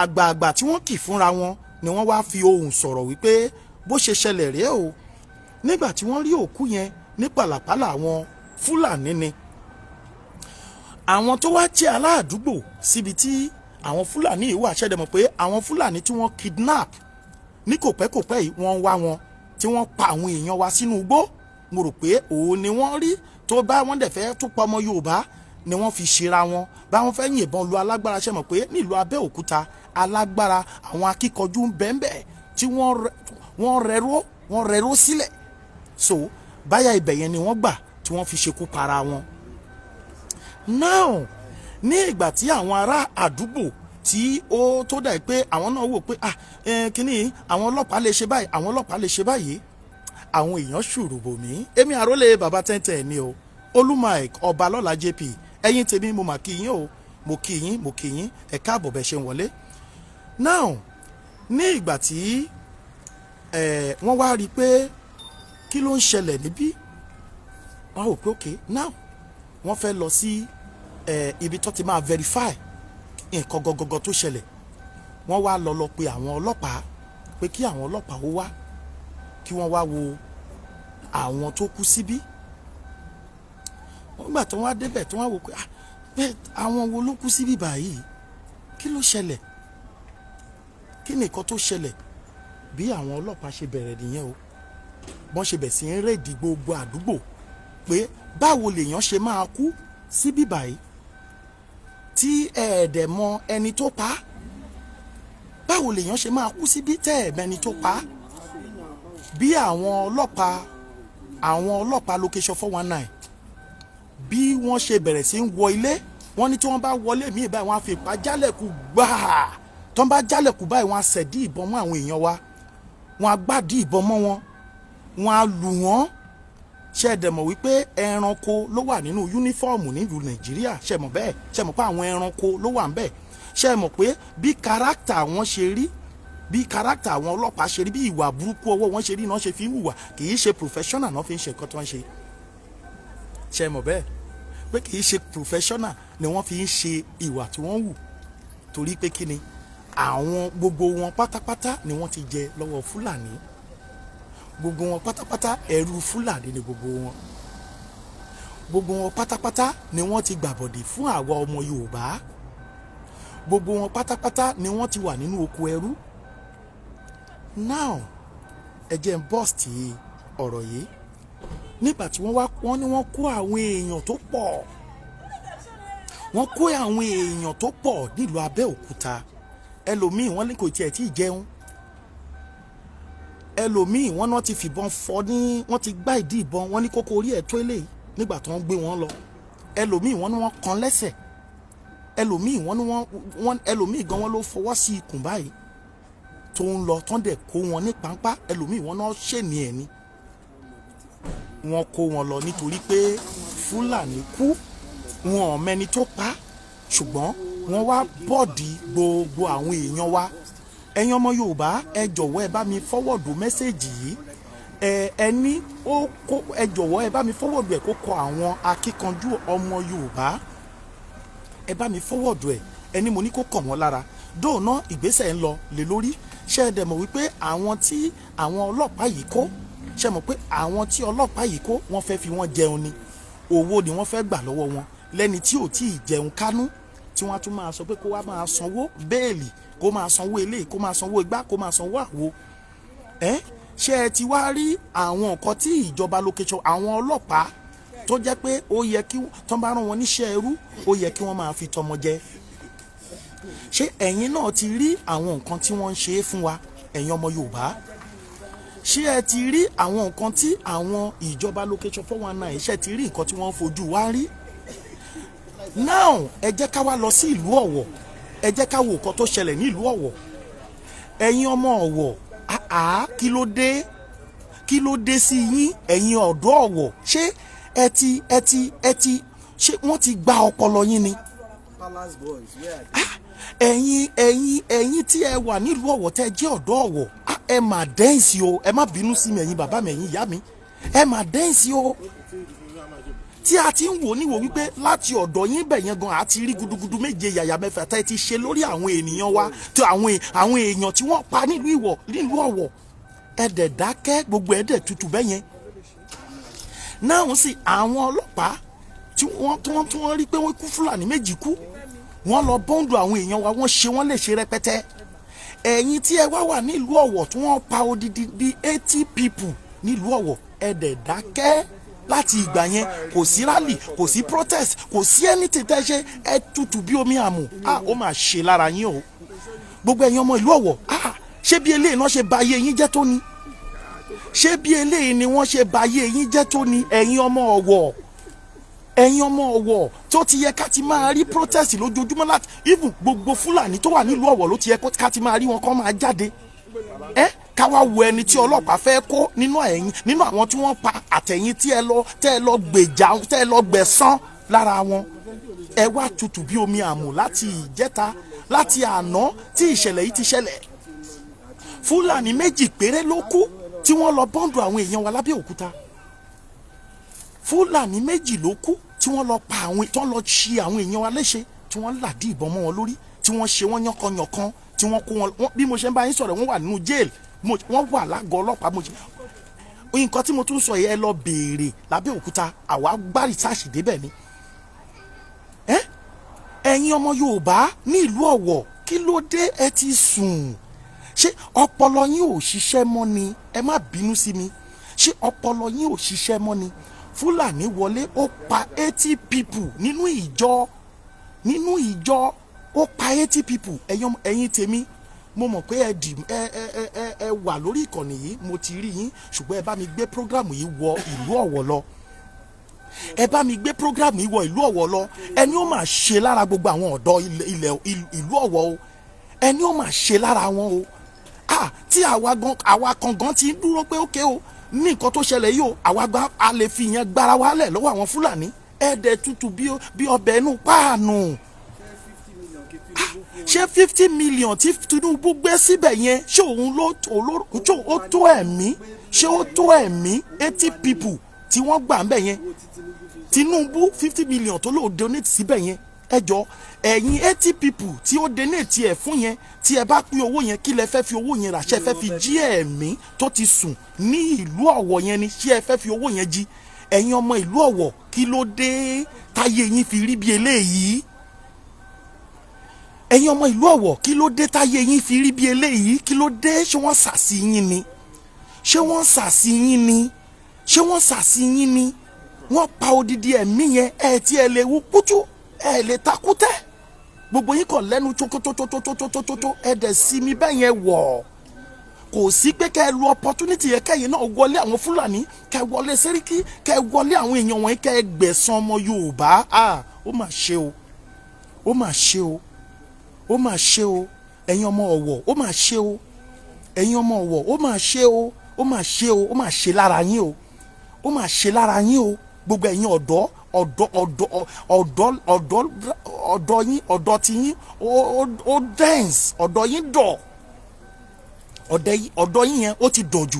àgbààgbà tí wọ́n kì fúnra wọn ni wọ́n wá fi ohùn sọ̀rọ̀ wípé bó ṣe ṣẹlẹ̀ rèé o. Nígbà tí wọ́n rí òkú yẹn ní pàlàpàlà, àwọn Fúlàní ni. Àwọn tó wá jẹ́ aládùúgbò síbi tí àwọn Fúlàní yìí wà, ṣẹ̀dẹ̀ mọ̀ pé àwọn Fúlàní tí wọ́n kidnap ní kòpẹ́kòpẹ́ yìí, wọ́n ń wá wọn, tí wọ́n pa àwọn èèyàn wa sínú igbó. Mo rò pé òun ni wọ́n rí tó bá wọ́n dẹ̀ fẹ́ tó pa ọmọ Yorùbá ni wọ́n fi ṣera wọn bá wọ́n fẹ́ yìnbọn lu alágbára. Ṣe mọ̀ pé nílùú Abẹ́òkúta, alágbára àwọn akíkanjú ń bẹ́ẹ̀ tí wọ́n rẹ̀ró sílẹ̀. So báyà ibẹ̀ yẹn ni wọ́n gbà tí wọ́n fi ṣekú para wọn. Now, ní ìgbà tí àwọn ará àdúgbò tí ó tó dà pé àwọn náà wò pé, ah, kínní àwọn ọlọ́pàá lè ṣe báyìí, àwọn ọlọ́pàá lè ṣe báyìí, àwọn èèyàn ṣùrù bò mí. Èmi àrólé bàbá tẹ́ntẹ́n ni o, Olú Mike Ọbalọ́lá JP. Ẹ̀yin tèmi, mo mà kí yín o, mo kí yín, mo kí yín, ẹ káàbọ̀ bẹ́ẹ̀ ṣe ń wọlé. Now, ní ìgbà tí wọ́n wá rí i pé kí ló ń ṣẹlẹ̀ níbí, wọ́n wò pé okay, now wọ́n fẹ́ lọ sí ibi tó ti máa verify nǹkan gọgọgọ tó ṣẹlẹ̀. Wọ́n wá lọ pe àwọn ọlọ́pàá pé kí àwọn ọlọ́pàá ó wá, kí wọ́n wá wo àwọn tó kú síbí. Wọ́n gbà tó wá débẹ̀, tó wá wò pé, ah, bẹ́ẹ̀, àwọn wo ló kú síbí báyìí? Kí ló ṣẹlẹ̀? Kí ni nǹkan tó ṣẹlẹ̀? Bí àwọn ọlọ́pàá ṣe bẹ̀rẹ̀ nìyẹn o. Bọ́n ṣe bẹ̀ sí ń raid gbogbo àdúgbò pé báwo lèèyàn ṣe máa kú síbí báyìí tí ẹ̀ẹ́dẹ̀ mọ ẹni tó pa á? Báwo lèèyàn ṣe máa kú síbí tẹ́ ẹ̀ mẹ́ni tó pa á? Bí àwọn ọlọ́pàá Location 419, bí wọ́n ṣe bẹ̀rẹ̀ sí ń wọ ilé Wọ́n ní tí wọ́n bá wọlé míì báyìí, wọ́n á fi ipá jálẹ̀kù gbáà. Tó ń bá jálẹ̀kù báyìí, wọ́n á sẹ̀dí ìbọn mọ́ àwọn èèyàn wa, wọ́n á gbádìí ìbọn mọ́ wọn, wọ́n á lù wọ́n. Ṣe é dẹ̀ mọ̀ wípé ẹranko ló wà nínú uniform nílùú Nàìjíríà? Ṣe mọ̀ bẹ́ẹ̀? Ṣe mọ̀ pé àwọn ẹranko ló wà ń bẹ̀? Ṣe mọ̀ pé bí character wọn ṣe rí, bí character àwọn ọlọ́pàá ṣe rí, bí ìwà burúkú ọwọ́ wọn ṣe rí náà ṣe fi ń hùwà? Kì í ṣe professional náà fi ń ṣe nǹkan tó ń ṣe. Ṣe mọ̀ bẹ́ẹ̀ pé kì í ṣe professional ni wọ́n fi ń ṣe ìwà tí wọ́n hù? Torí pé kí ni? Àwọn gbogbo wọn pátápátá ni wọ́n ti jẹ lọ́wọ́ Fúlàní. Gbogbo wọn pátápátá, ẹrú Fúlàní ni gbogbo wọn. Gbogbo wọn pátápátá ni wọ́n ti gbàbọ̀dè fún àwa ọmọ Yorùbá. Gbogbo wọn pátápátá ni wọ́n ti wà nínú oko ẹrú. Now, ẹ jẹ́ n burst ọ̀rọ̀ yìí. Nígbà tí wọ́n wá, wọ́n ní wọ́n kó àwọn èèyàn tó pọ̀, wọ́n kó àwọn èèyàn tó pọ̀ nílùú Abẹ́òkúta. Ẹlòmíì, wọ́n ní kò tiẹ̀ tí ì jẹun. Ẹlòmíì, wọ́n náà ti fìbọn fọ́ ní, wọ́n ti gbá ìdí ìbọn, wọ́n ní kókó orí ẹ̀ tó eléyìí nígbà tó ń gbé wọn lọ. Ẹlòmíì, wọ́n ní wọ́n kan lẹ́sẹ̀. Ẹlòmíì, wọ́n ní wọ́n ẹlòmíì gan, wọ́n ló fọwọ́ sí ikùn báyìí tó ń lọ, tó ń dẹ̀ kó wọn ní páńpá. Ẹlòmíì, wọ́n náà ṣèní ẹ̀ ni wọ́n kó wọn lọ nítorí pé Fúlàní kú, wọn ò mẹni tó pa, ṣùgbọ́n wọ́n wá bọ́ọ̀dì gbogbo àwọn èèyàn wa. Ẹ̀yin ọmọ Yorùbá, ẹ jọ̀wọ́, ẹ bá mi forward message yìí. Ẹ ẹ ní ó kó, ẹ jọ̀wọ́, ẹ bá mi forward ẹ̀ kó kọ àwọn akíkanjú ọmọ Yorùbá. Ẹ bá mi forward ẹ̀. Ẹni mo ní kó kàn wọ́n lára dóònà, ìgbésẹ̀ ń lọ lé lórí. Ṣé ẹ dẹ̀ mọ̀ wípé àwọn tí àwọn ọlọ́pàá yìí kó, ṣé mọ̀ pé àwọn tí ọlọ́pàá yìí kó, wọ́n fẹ́ fi wọ́n jẹun ni? Owó ni wọ́n fẹ́ gbà lọ́wọ́ wọn. Lẹ́ni tí ò tí ì jẹun kánú, tí wọ́n á tún máa sọ pé kó wá máa sanwó bail, kó máa sanwó eléyìí, kó máa sanwó igbá, kó máa sanwó àwo. Ẹ ṣé ẹ ti wá rí àwọn nǹkan tí ìjọba location, àwọn ọlọ́pàá tó jẹ́ pé ó yẹ kí tó bá rán wọn níṣẹ́ ẹrú, ó yẹ kí wọ́n máa fi tọmọ jẹ? Ṣé ẹ̀yin náà ti rí àwọn nǹkan tí wọ́n ń ṣe é fún wa, ẹ̀yin ọmọ Yorùbá? Ṣé ẹ ti rí àwọn nǹkan tí àwọn ìjọba location 419, ṣé ẹ ti rí nǹkan tí wọ́n ń fojú wa rí? Now, ẹ jẹ́ ká wá lọ sí ìlú Ọ̀wọ̀. Ẹ jẹ́ ká wo nǹkan tó ṣẹlẹ̀ ní ìlú Ọ̀wọ̀. Ẹ̀yin ọmọ Ọ̀wọ̀, àá, kí ló dé? Kí ló dé sí yín, ẹ̀yin ọ̀dọ́ Ọ̀wọ̀? Ṣé ẹ ti ṣé wọ́n ti gba ọpọlọ yín ni? Palace boys, where are they? Ẹ̀yin tí ẹ wà nílùú Ọ̀wọ̀, tẹ́ ẹ jẹ́ ọ̀dọ́ Ọ̀wọ̀, ah, ẹ mà dense o. Ẹ má bínú sí mi, ẹ̀yin bàbá mi, ẹ̀yin ìyá mi, ẹ mà dense o. Tí a ti ń wò níwò wípé láti ọ̀dọ̀ yín bẹ̀ yẹn gan, àti rí gudugudu méje yàyà mẹ́fà tẹ́ ẹ ti ṣe lórí àwọn ènìyàn wa, tí àwọn èèyàn tí wọ́n pa nílùú Ìwọ̀, nílùú Ọ̀wọ̀. Ẹ dẹ̀ dákẹ́, gbogbo ẹ̀ dẹ̀ tutù bẹ́ yẹn náà. Sì àwọn ọlọ́pàá tí wọ́n rí pé wọ́n kú, Fúlàní méjì kú, wọ́n lọ bọ́ǹdù àwọn èèyàn wa, wọ́n ṣe wọ́n lè ṣe rẹpẹtẹ. Ẹ̀yin tí ẹ wá wà nílùú Ọ̀wọ̀, tí wọ́n pa odidi bíi 80 people nílùú Ọ̀wọ̀, ẹ dẹ̀ dákẹ́ láti ìgbà yẹn. Kò sí rally, kò sí protest, kò sí anything tẹ́ ṣe. Ẹ tutù bí omi àmù. Ah, ó mà ṣe lára yín o, gbogbo ẹ̀yin ọmọ ìlú Ọ̀wọ̀. Ah, ṣé bí eléyìí náà ṣe ba ayé yín jẹ́ tó ni? Ṣé bí eléyìí ni wọ́n ṣe ba ayé yín jẹ́ tó ni, ẹ̀yin ọmọ Ọ̀wọ̀? Ẹ̀yin ọmọ Ọ̀wọ̀, tó ti yẹ ká ti máa rí protest lójoojúmọ́ láti even gbogbo Fúlàní tó wà nílùú Ọ̀wọ̀, ló ti yẹ ká ti máa rí wọn kó máa jáde. Ẹ ká wá wo ẹni tí ọlọ́pàá fẹ́ kó nínú ẹ̀yin, nínú àwọn tí wọ́n pa, àtẹ̀yìn tí ẹ lọ, tẹ́ ẹ lọ gbèjà, tẹ́ ẹ lọ gbẹ̀san lára wọn. Ẹ wá tutù bí omi àmù láti ìjẹta, láti àná tí ìṣẹ̀lẹ̀ yìí ti ṣẹlẹ̀. Fúlàní méjì péré ló kú tí wọ́n lọ bọ́ǹdù àwọn èèyàn wa lábẹ́òkúta. Fúlàní méjì ló kú tí wọ́n lọ pa àwọn, tí wọ́n lọ ṣe àwọn èèyàn wa léṣe, tí wọ́n làdí ìbọn mọ́ wọn lórí, tí wọ́n ṣe wọ́n yánkanyànkan, tí wọ́n kó wọn. Bí mo ṣe ń bá yín sọ̀rọ̀, wọ́n wà nínú jail, wọ́n wà lágọ̀ọ́ ọlọ́pàá. Mo ṣe nǹkan tí mo tún sọ yìí, ẹ lọ béèrè lábẹ́òkúta. Àwa gbá research débẹ̀ ni. Ẹ̀yin ọmọ Yorùbá ní ìlú Ọ̀wọ̀, kí ló dé? Ẹ ti sùn? Ṣé ọpọlọ yín ò ṣiṣẹ́ mọ́ ni? Ẹ má bínú sí mi, ṣé ọpọlọ yín ò ṣiṣẹ́ mọ́ ni? Fúlàní wọlé, ó pa 80 people nínú ìjọ, nínú ìjọ, ó pa 80 people. Ẹ̀yin tèmi, mo mọ̀ pé ẹ dì ẹ ẹ ẹ ẹ ẹ wà lórí ìkànnì yìí, mo ti rí yín, ṣùgbọ́n ẹ bá mi gbé program yìí wọ ìlú Ọ̀wọ̀ lọ. Ẹ bá mi gbé program yìí wọ ìlú Ọ̀wọ̀ lọ. Ẹni ó máa ṣe lára gbogbo àwọn ọ̀dọ́ ilẹ̀ ìlú Ọ̀wọ̀ o, ẹni ó máa ṣe lára wọn o. Ah, tí àwa gan, àwa kan gan ti ń dúró pé ókè o, ní nǹkan tó ṣẹlẹ̀ yìí o, àwa gan a lè fi yẹn gbára wálẹ̀ lọ́wọ́ àwọn Fúlàní. Ẹ̀ẹ́dẹ̀ tútù bí ọbẹ̀ inú páànù. Ṣé 50 million kí Tinubu fún wọn? Ṣé 50 million tí Tinubu gbé síbẹ̀ yẹn, ṣé òun ló ṣé ó tó ẹ̀mí, ṣé ó tó ẹ̀mí 80 people tí wọ́n gbà ń bẹ̀ yẹn? Owó tí Tinubu fi Tinubu, 50 million tó lóò donate síbẹ̀ yẹn, ẹ jọ, ẹ̀yin 80 people tí ó donate ẹ̀ fún yẹn, tí ẹ bá pín owó yẹn, kí lẹ fẹ́ fi owó yẹn rà? Ṣé ẹ fẹ́ fi jí ẹ̀mí tó ti sùn ní ìlú Ọ̀wọ̀ yẹn ni? Ṣé ẹ fẹ́ fi owó yẹn jí? Ẹ̀yin ọmọ ìlú Ọ̀wọ̀, kí ló dé táyé yín fi rí bí eléyìí? Ẹ̀yin ọmọ ìlú Ọ̀wọ̀, kí ló dé táyé yín fi rí bí eléyìí? Kí ló dé? Ṣé wọ́n sàsí yín ni? Ṣé wọ́n sàsí yín ni? Ṣé wọ́n sàsí yín ni? Wọ́n pa odidi ẹ̀mí yẹn, ẹ̀ tí ẹ lè wú kútú, ẹ lè takútẹ́. Gbogbo yín kàn lẹ́nu tótótótótótótótó, ẹ dẹ̀ sí mi bẹ́ẹ̀ yẹn wọ̀. Kò sí pé kẹ́ ẹ lu opportunity yẹn, kẹ́yìn náà wọlé àwọn Fúlàní, kẹ́ ẹ wọlé Sẹ́ríkì, kẹ́ ẹ wọlé àwọn èèyàn wọ̀nyí, kẹ́ ẹ gbẹ̀san ọmọ Yorùbá. Ah, ó mà ṣe o, ó mà ṣe o, ó mà ṣe o. Ẹ̀yin ọmọ Ọ̀wọ̀, ó mà ṣe o. Ẹ̀yin ọmọ Ọ̀wọ̀, ó mà ṣe o, ó mà ṣe o. Ó mà ṣe lára yín o, ó mà ṣe lára yín o. Gbogbo ẹ̀yin ọ̀dọ́, ọ̀dọ́, ọ̀dọ́, ọ̀dọ́, ọ̀dọ́, ọ̀dọ́ yín, ọ̀dọ́ tí yín ó dense, ọ̀dọ́ yín dọ̀, ọ̀dọ́ yín yẹn ó ti dọ̀ jù.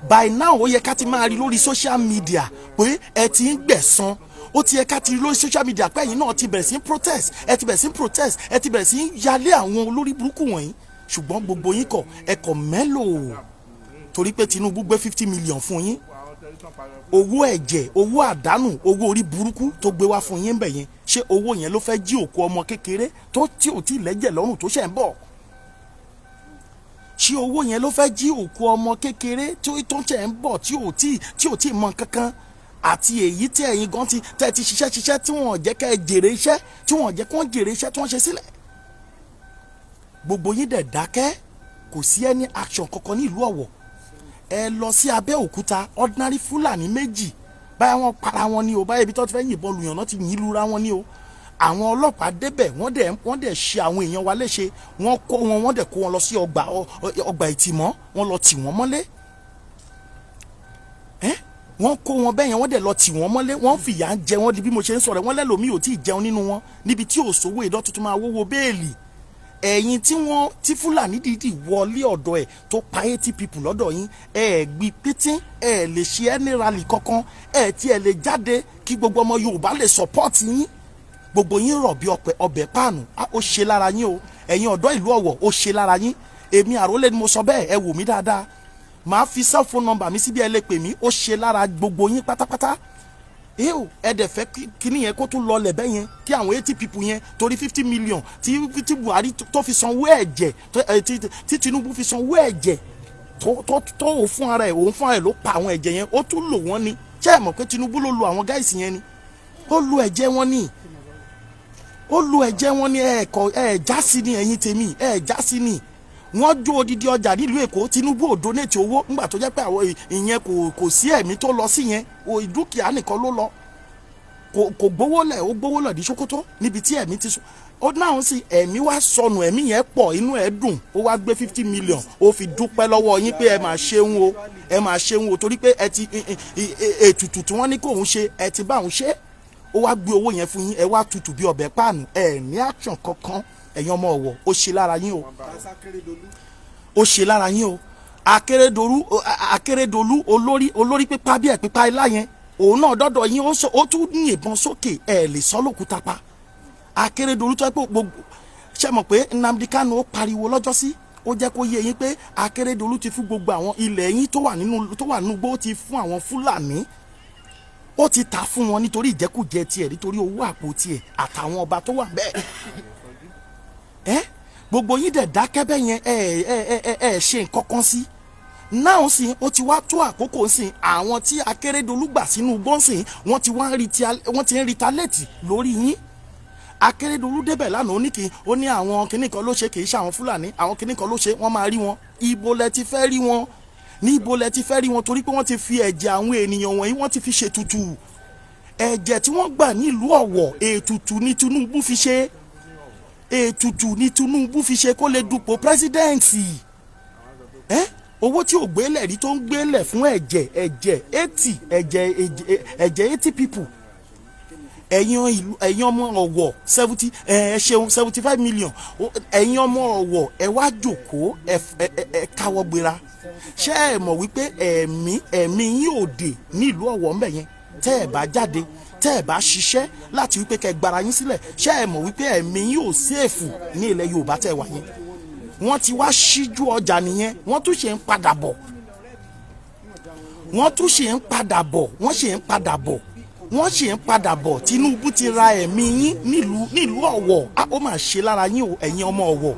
By now, ó yẹ ká ti máa rí lórí social media pé ẹ ti ń gbẹ̀san. Ó ti yẹ ká ti rí lórí social media pé ẹ̀yin náà ti bẹ̀rẹ̀ sí ń protest, ẹ ti bẹ̀rẹ̀ sí ń protest, ẹ ti bẹ̀rẹ̀ sí ń yalé àwọn olórí burúkú wọ̀nyí. Ṣùgbọ́n gbogbo yín kọ̀, ẹ kọ̀ mẹ́lò torí pé Tinubu gbé 50 million fún yín. Owó ẹ̀jẹ̀, owó àdánù, owó orí burúkú tó gbé wá fún yín bẹ̀ yẹn, ṣé owó yẹn ló fẹ́ jí òkú ọmọ kékeré tó tí ò tí ì lẹ́jẹ̀ lọ́rùn tó ṣẹ̀ ń bọ̀? Ṣé owó yẹn ló fẹ́ jí òkú ọmọ kékeré tó ṣẹ̀ ń bọ̀, tí ò tí mọ kankan, àti èyí tí ẹ̀yin gan ti tẹ́ ti ṣiṣẹ́ ṣiṣẹ́ tí wọ́n jẹ́ kẹ́ ẹ jèrè iṣẹ́, tí wọ́n jẹ́ kí wọ́n jèrè iṣẹ́ tí wọ́n ṣe sílẹ̀? Gbogbo yín dẹ̀ dákẹ́, kò sí any action kankan ní ìlú Ọ̀wọ̀. Ẹ lọ sí Abẹ́òkúta, ordinary Fúlàní méjì, báyà wọ́n para wọn ní o, báyà ibi tó ti fẹ́ yìnbọn lùyàn náà ti yìn lura wọn ní o, àwọn ọlọ́pàá débẹ̀, wọ́n dẹ̀ ṣe àwọn èèyàn wa léṣe. Wọ́n kó wọn, wọ́n dẹ̀ kó wọn lọ sí ọgbà ìtìmọ́, wọ́n lọ tì wọ́n mọ́lé. Ẹ́, wọ́n kó wọn bẹ́ẹ̀ yẹn, wọ́n dẹ̀ lọ tì wọ́n mọ́lé. Wọ́n fìyà ń jẹ wọ́n di bí mo ṣe ń sọ̀rọ̀. Wọ́n lẹ́lòmíì ò tí ì jẹun nínú wọn, níbi tí ò sówó ìdán tuntun máa wówó béèlì. Ẹ̀yin tí wọ́n tí Fúlàní dídì wọlé ọ̀dọ̀ ẹ̀ tó pa 80 people lọ́dọ̀ yín, ẹ̀ gbi píntín, ẹ̀ lè ṣe any rally kankan, ẹ̀ tí ẹ̀ lè jáde kí gbogbo ọmọ Yorùbá lè support yín. Gbogbo yín rọ̀ bí ọpẹ ọbẹ̀ páànù. Ó ṣe lára yín o. Ẹ̀yin ọ̀dọ́ ìlú Ọ̀wọ̀, ó ṣe lára yín. Èmi àrólé ni mo sọ bẹ́ẹ̀. Ẹ wò mí dáadáa, màá fi cell phone number mi síbi, ẹ lè pè mí. Ó ṣe lára gbogbo yín pátápátá. Ẹ ẹ dẹ̀ fẹ́ kíní yẹn kó tún lọlẹ̀ bẹ́ẹ̀ yẹn, kí àwọn 80 people yẹn, torí 50 million tí Buhari tó fi sanwó ẹ̀jẹ̀, tí Tinubu fi sanwó ẹ̀jẹ̀ tó òun fún ara ẹ̀, òun fún ara ẹ̀ ló pa àwọn ẹ̀jẹ̀ yẹn, ó tún lò wọ́n ni. Ṣé ẹ mọ̀ pé Tinubu ló lo àwọn guys yẹn ni? Ó lo ẹ̀jẹ̀ wọn ni, ó lo ẹ̀jẹ̀ wọn ni. Ẹ̀ kọ ẹ̀ já sí ni, ẹ̀yin tèmi, ẹ̀ já sí ni. Wọ́n jó odidi ọjà nílùú Èkó, Tinubu ò donate owó ńgbà tó jẹ́ pé àwọn ìyẹn kò sí ẹ̀mí tó lọ sí yẹn o, dúkìá nìkan ló lọ. Kò gbowó lẹ̀, ó gbowó lẹ̀ ní Sókótó níbi tí ẹ̀mí ti sùn. Ó náà sì ẹ̀mí wá sọnù, ẹ̀mí yẹn pọ̀, inú ẹ̀ dùn, ó wá gbé 50 million, ó fi dúpẹ́ lọ́wọ́ yín pé ẹ máa ṣeun o, ẹ máa ṣeun o, torí pé ẹ ti ètùtù tí wọ́n ní kóun ṣe, ẹ ti bá òun ṣe. Ó wá gbé owó yẹn fún yín, ẹ wá tutù bí ọbẹ̀ páànù, ẹ ní action kankan. Ẹ̀yin ọmọ Ọ̀wọ̀, ó ṣe lára yín o. Ó ṣe lára yín o. Akérédolú, Akérédolú, olórí pípa bí ẹ̀ pípa ilá yẹn, òun náà dọ́dọ̀ yín, ó tún yìnbọn sókè, ẹ̀ lè sọ lókùúta pa. Akérédolú tó yẹ pé gbogbo ṣe mọ̀ pé Nnamdi Kanu, ó pariwo lọ́jọ́sí, ó jẹ́ kó yé yín pé Akérédolú ti fún gbogbo àwọn ilẹ̀ yín tó wà nínú gbó, ti fún àwọn Fúlàní, ó ti ta fún wọn nítorí ìjẹkújẹ tiẹ̀, nítorí owó àpò tiẹ̀ àtàwọn ọba tó wà bẹ́ẹ̀. Ẹ gbogbo yín dẹ̀ dákẹ́ bẹ́ẹ̀ yẹn, ẹ ẹ ẹ ẹ ẹ ṣe nǹkan kan sí náà sí. Ó ti wá tó àkókò sí àwọn tí Akérédolú gbà sínú gbọ́nsìn, wọ́n ti ń retaliate lórí yín. Akérédolú débẹ̀ lánàá, ó ní kí ó ní àwọn kinní kan ló ṣe, kì í ṣe àwọn Fúlàní, àwọn kinní kan ló ṣe. Wọ́n máa rí wọn. Ibo lẹ ti fẹ́ rí wọn? Ní ibo lẹ ti fẹ́ rí wọn? Torí pé wọ́n ti fi ẹ̀jẹ̀ àwọn ènìyàn wọ̀nyí, wọ́n ti fi ṣètùtù. Ẹ̀jẹ̀ tí wọ́n gbà nílùú Ọ̀wọ̀, ètùtù ní Tinubu fi ṣe, ètùtù ní Tinubu fi ṣe kó lè dupò president. Ẹ́ owó tí ò gbélẹ̀ rí tó ń gbélẹ̀ fún ẹ̀jẹ̀ 80 ẹ̀jẹ̀ 80 people. Ẹ̀yin ìlú, ẹ̀yin ọmọ Ọ̀wọ̀, 70, ẹ ṣeun, 75 million. Ẹ̀yin ọmọ Ọ̀wọ̀, ẹ wá jòkóó, ẹ káwọ́ gbéra. Ṣé ẹ mọ̀ wípé ẹ̀mí yín ò dè nílùú Ọ̀wọ̀ ńbẹ̀ yẹn? Tẹ́ ẹ bá jáde, tẹ́ ẹ bá ṣiṣẹ́ láti wípé kẹ́ gbára yín sílẹ̀, ṣé ẹ mọ̀ wípé ẹ̀mí yín ò safe ní ilẹ̀ Yorùbá tẹ́ wà yẹn? Wọ́n ti wá ṣíjú ọjà nìyẹn. Wọ́n tún ṣe ń padà bọ̀, wọ́n tún ṣe ń padà bọ̀, wọ́n ṣe ń padà bọ̀, wọ́n ṣe ń padà bọ̀. Tinubu ti ra ẹ̀mí yín nílùú Ọ̀wọ̀. Á ó mà ṣe lára yín o, ẹ̀yin ọmọ Ọ̀wọ̀.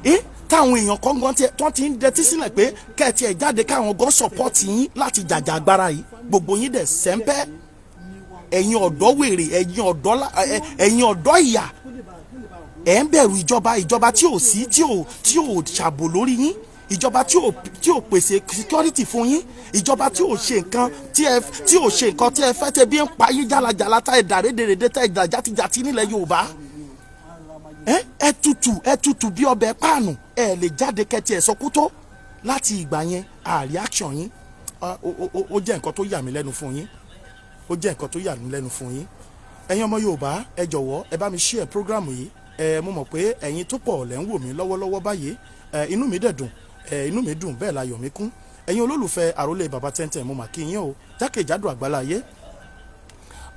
Ẹ táwọn èèyàn kan gan tiẹ̀ tán ti ń dẹtí sílẹ̀ pé kẹ́ẹ̀tì ẹ̀ jáde, káwọn gan support yín láti jàjà agbára yìí. Gbogbo yín dẹ̀ sẹ́ńpẹ́. Ẹ̀yin ọ̀dọ́ wèrè, ẹ̀yin ọ̀dọ́ ìyà, ẹ̀ ń bẹ̀rù ìjọba, ìjọba tí ò sí, tí ò ṣàbò lórí yín, ìjọba tí ò pèsè security fún yín, ìjọba tí ò ṣe nǹkan tí ẹ fẹ́, tẹ bí ń pa yín jálajàla, tá ẹ dà rédèrèdè, tá ẹ dà játijàti nílẹ̀ Yorùbá. Ẹ tutù, ẹ tutù bí ọbẹ̀ páànù. Ẹ lè jáde kẹtì ẹ sọ kútó láti ìgbà yẹn. A reaction yín, ó jẹ́ nǹkan tó yà mí lẹ́nu fún yín, ó jẹ́ nǹkan tó yà mí lẹ́nu fún yín. Ẹ̀yin ọmọ Yorùbá, ẹ jọ̀wọ́, ẹ bá mi share program yìí. Ẹ mo mọ̀ pé ẹ̀yin tó pọ̀ lẹ́ ń wò mí lọ́wọ́lọ́wọ́ báyìí. Ẹ inú mi dẹ̀ dùn, ẹ inú mi dùn, bẹ́ẹ̀ láyọ̀ mi kún. Ẹ̀yin olólùfẹ́ àrólé bàbá tẹ́ntẹ́n, mo mà kí yín o, jákèjádò àgbáláyé.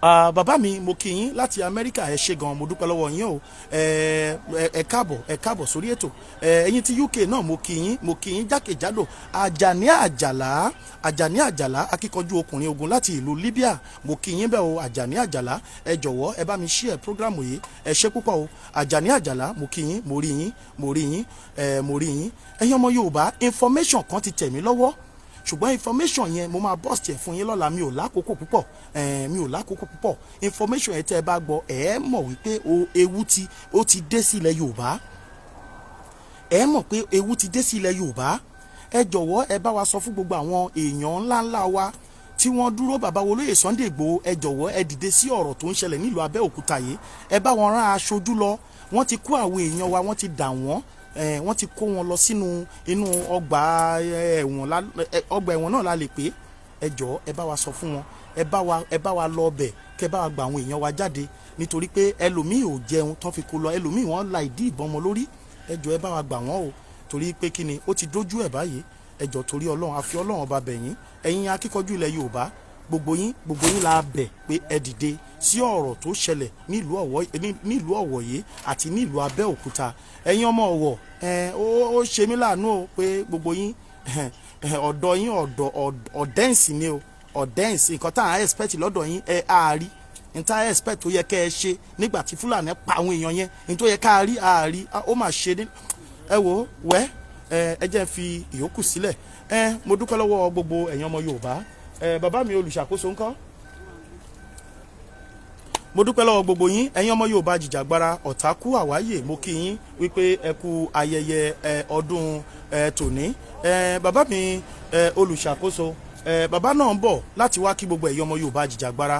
Ah, bàbá mi, mo kí yín láti Amẹ́ríkà. Ẹ ṣé gan, mo dúpẹ́ lọ́wọ́ yín o. Ẹ káàbọ̀, ẹ káàbọ̀ sórí ètò. Ẹ̀yin tí UK náà, mo kí yín, mo kí yín jákèjádò. Àjàní Àjàlá, Àjàní Àjàlá, akíkanjú ọkùnrin ogun láti ìlú Libya, mo kí yín bẹ́ẹ̀ o. Àjàní Àjàlá, ẹ jọ̀wọ́, ẹ bá mi share program yìí. Ẹ ṣé púpọ̀ o. Àjàní Àjàlá, mo kí yín, mo rí yín, mo rí yín, ẹ mo rí yín. Ẹ̀yin ọmọ Yorùbá, information kan ti tẹ̀ mí lọ́wọ́, ṣùgbọ́n information yẹn, mo máa bust ẹ̀ fún yín lọ́la. Mi ò lákòókò púpọ̀, mi ò lákòókò púpọ̀. Information yẹn, tẹ́ ẹ bá gbọ́, ẹ mọ̀ wípé o ewu ti ó ti dé sí ilẹ̀ Yorùbá. Ẹ mọ̀ pé ewu ti dé sí ilẹ̀ Yorùbá. Ẹ jọ̀wọ́, ẹ bá wa sọ fún gbogbo àwọn èèyàn ńláńlá wa tí wọ́n dúró, bàbá wo olóyè Sunday Igboho, ẹ jọ̀wọ́, ẹ dìde sí ọ̀rọ̀ tó ń ṣẹlẹ̀ nílùú Abẹ́òkúta yìí. Ẹ bá wọn rán aṣojú lọ. Wọ́n ti kó àwọn èèyàn wa, wọ́n ti dà wọ́n, wọ́n ti kó wọn lọ sínú inú ọgbà ẹ̀wọ̀n, ọgbà ẹ̀wọ̀n náà la lè pè é. Ẹ jọ̀ọ́, ẹ bá wa sọ fún wọn, ẹ bá wa lọ ọbẹ̀, kẹ bá wa gba àwọn èèyàn wa jáde, nítorí pé ẹlòmíì ò jẹun tán fi kó lọ, ẹlòmíì wọ́n la ìdí ìbọn mọ́ lórí. Ẹ jọ̀ọ́, ẹ bá wa gbà wọ́n o, torí pé kí ni, ó ti dójú ẹ̀ báyìí. Ẹ jọ̀ọ́, torí Ọlọ́run, àfi Ọlọ́run ọba bẹ̀yìn. Ẹ̀yin akíkanjú ilẹ̀ Yorùbá, gbogbo yín, gbogbo yín la bẹ̀ pé ẹ dìde sí ọ̀rọ̀ tó ṣẹlẹ̀ nílùú Ọ̀wọ̀ yìí àti nílùú Abẹ́òkúta. Ẹ̀yin ọmọ Ọ̀wọ̀, ẹ ó ṣe mí láàánú o pé gbogbo yín, ọ̀dọ̀ yín, ọ̀dọ̀ ọ̀dẹ́ǹsì ni o, ọ̀dẹ́ǹsì. Nǹkan tá à ń expect lọ́dọ̀ yín, ẹ á rí n tá à expect tó yẹ kẹ́ ẹ ṣe nígbà tí Fúlàní pa àwọn èèyàn yẹn, n tó yẹ ká rí, á rí. Ó mà ṣe ní. Ẹ wò wẹ́, ẹ jẹ́ n fi ìyókù sílẹ̀. Ẹ mo dúpẹ́ lọ́wọ́ gbogbo ẹ̀yin ọmọ Yorùbá. Ẹ bàbá mi olùṣàkóso ńkọ́? Mo dúpẹ́ lọ́wọ́ gbogbo yín, ẹ̀yin ọmọ Yorùbá jìjàgbara ọ̀tákù àwáyè. Mo kí yín wípé ẹ kú ayẹyẹ ọdún tòní. Bàbá mi olùṣàkóso, bàbá náà ń bọ̀ láti wá kí gbogbo ẹ̀yin ọmọ Yorùbá jìjàgbara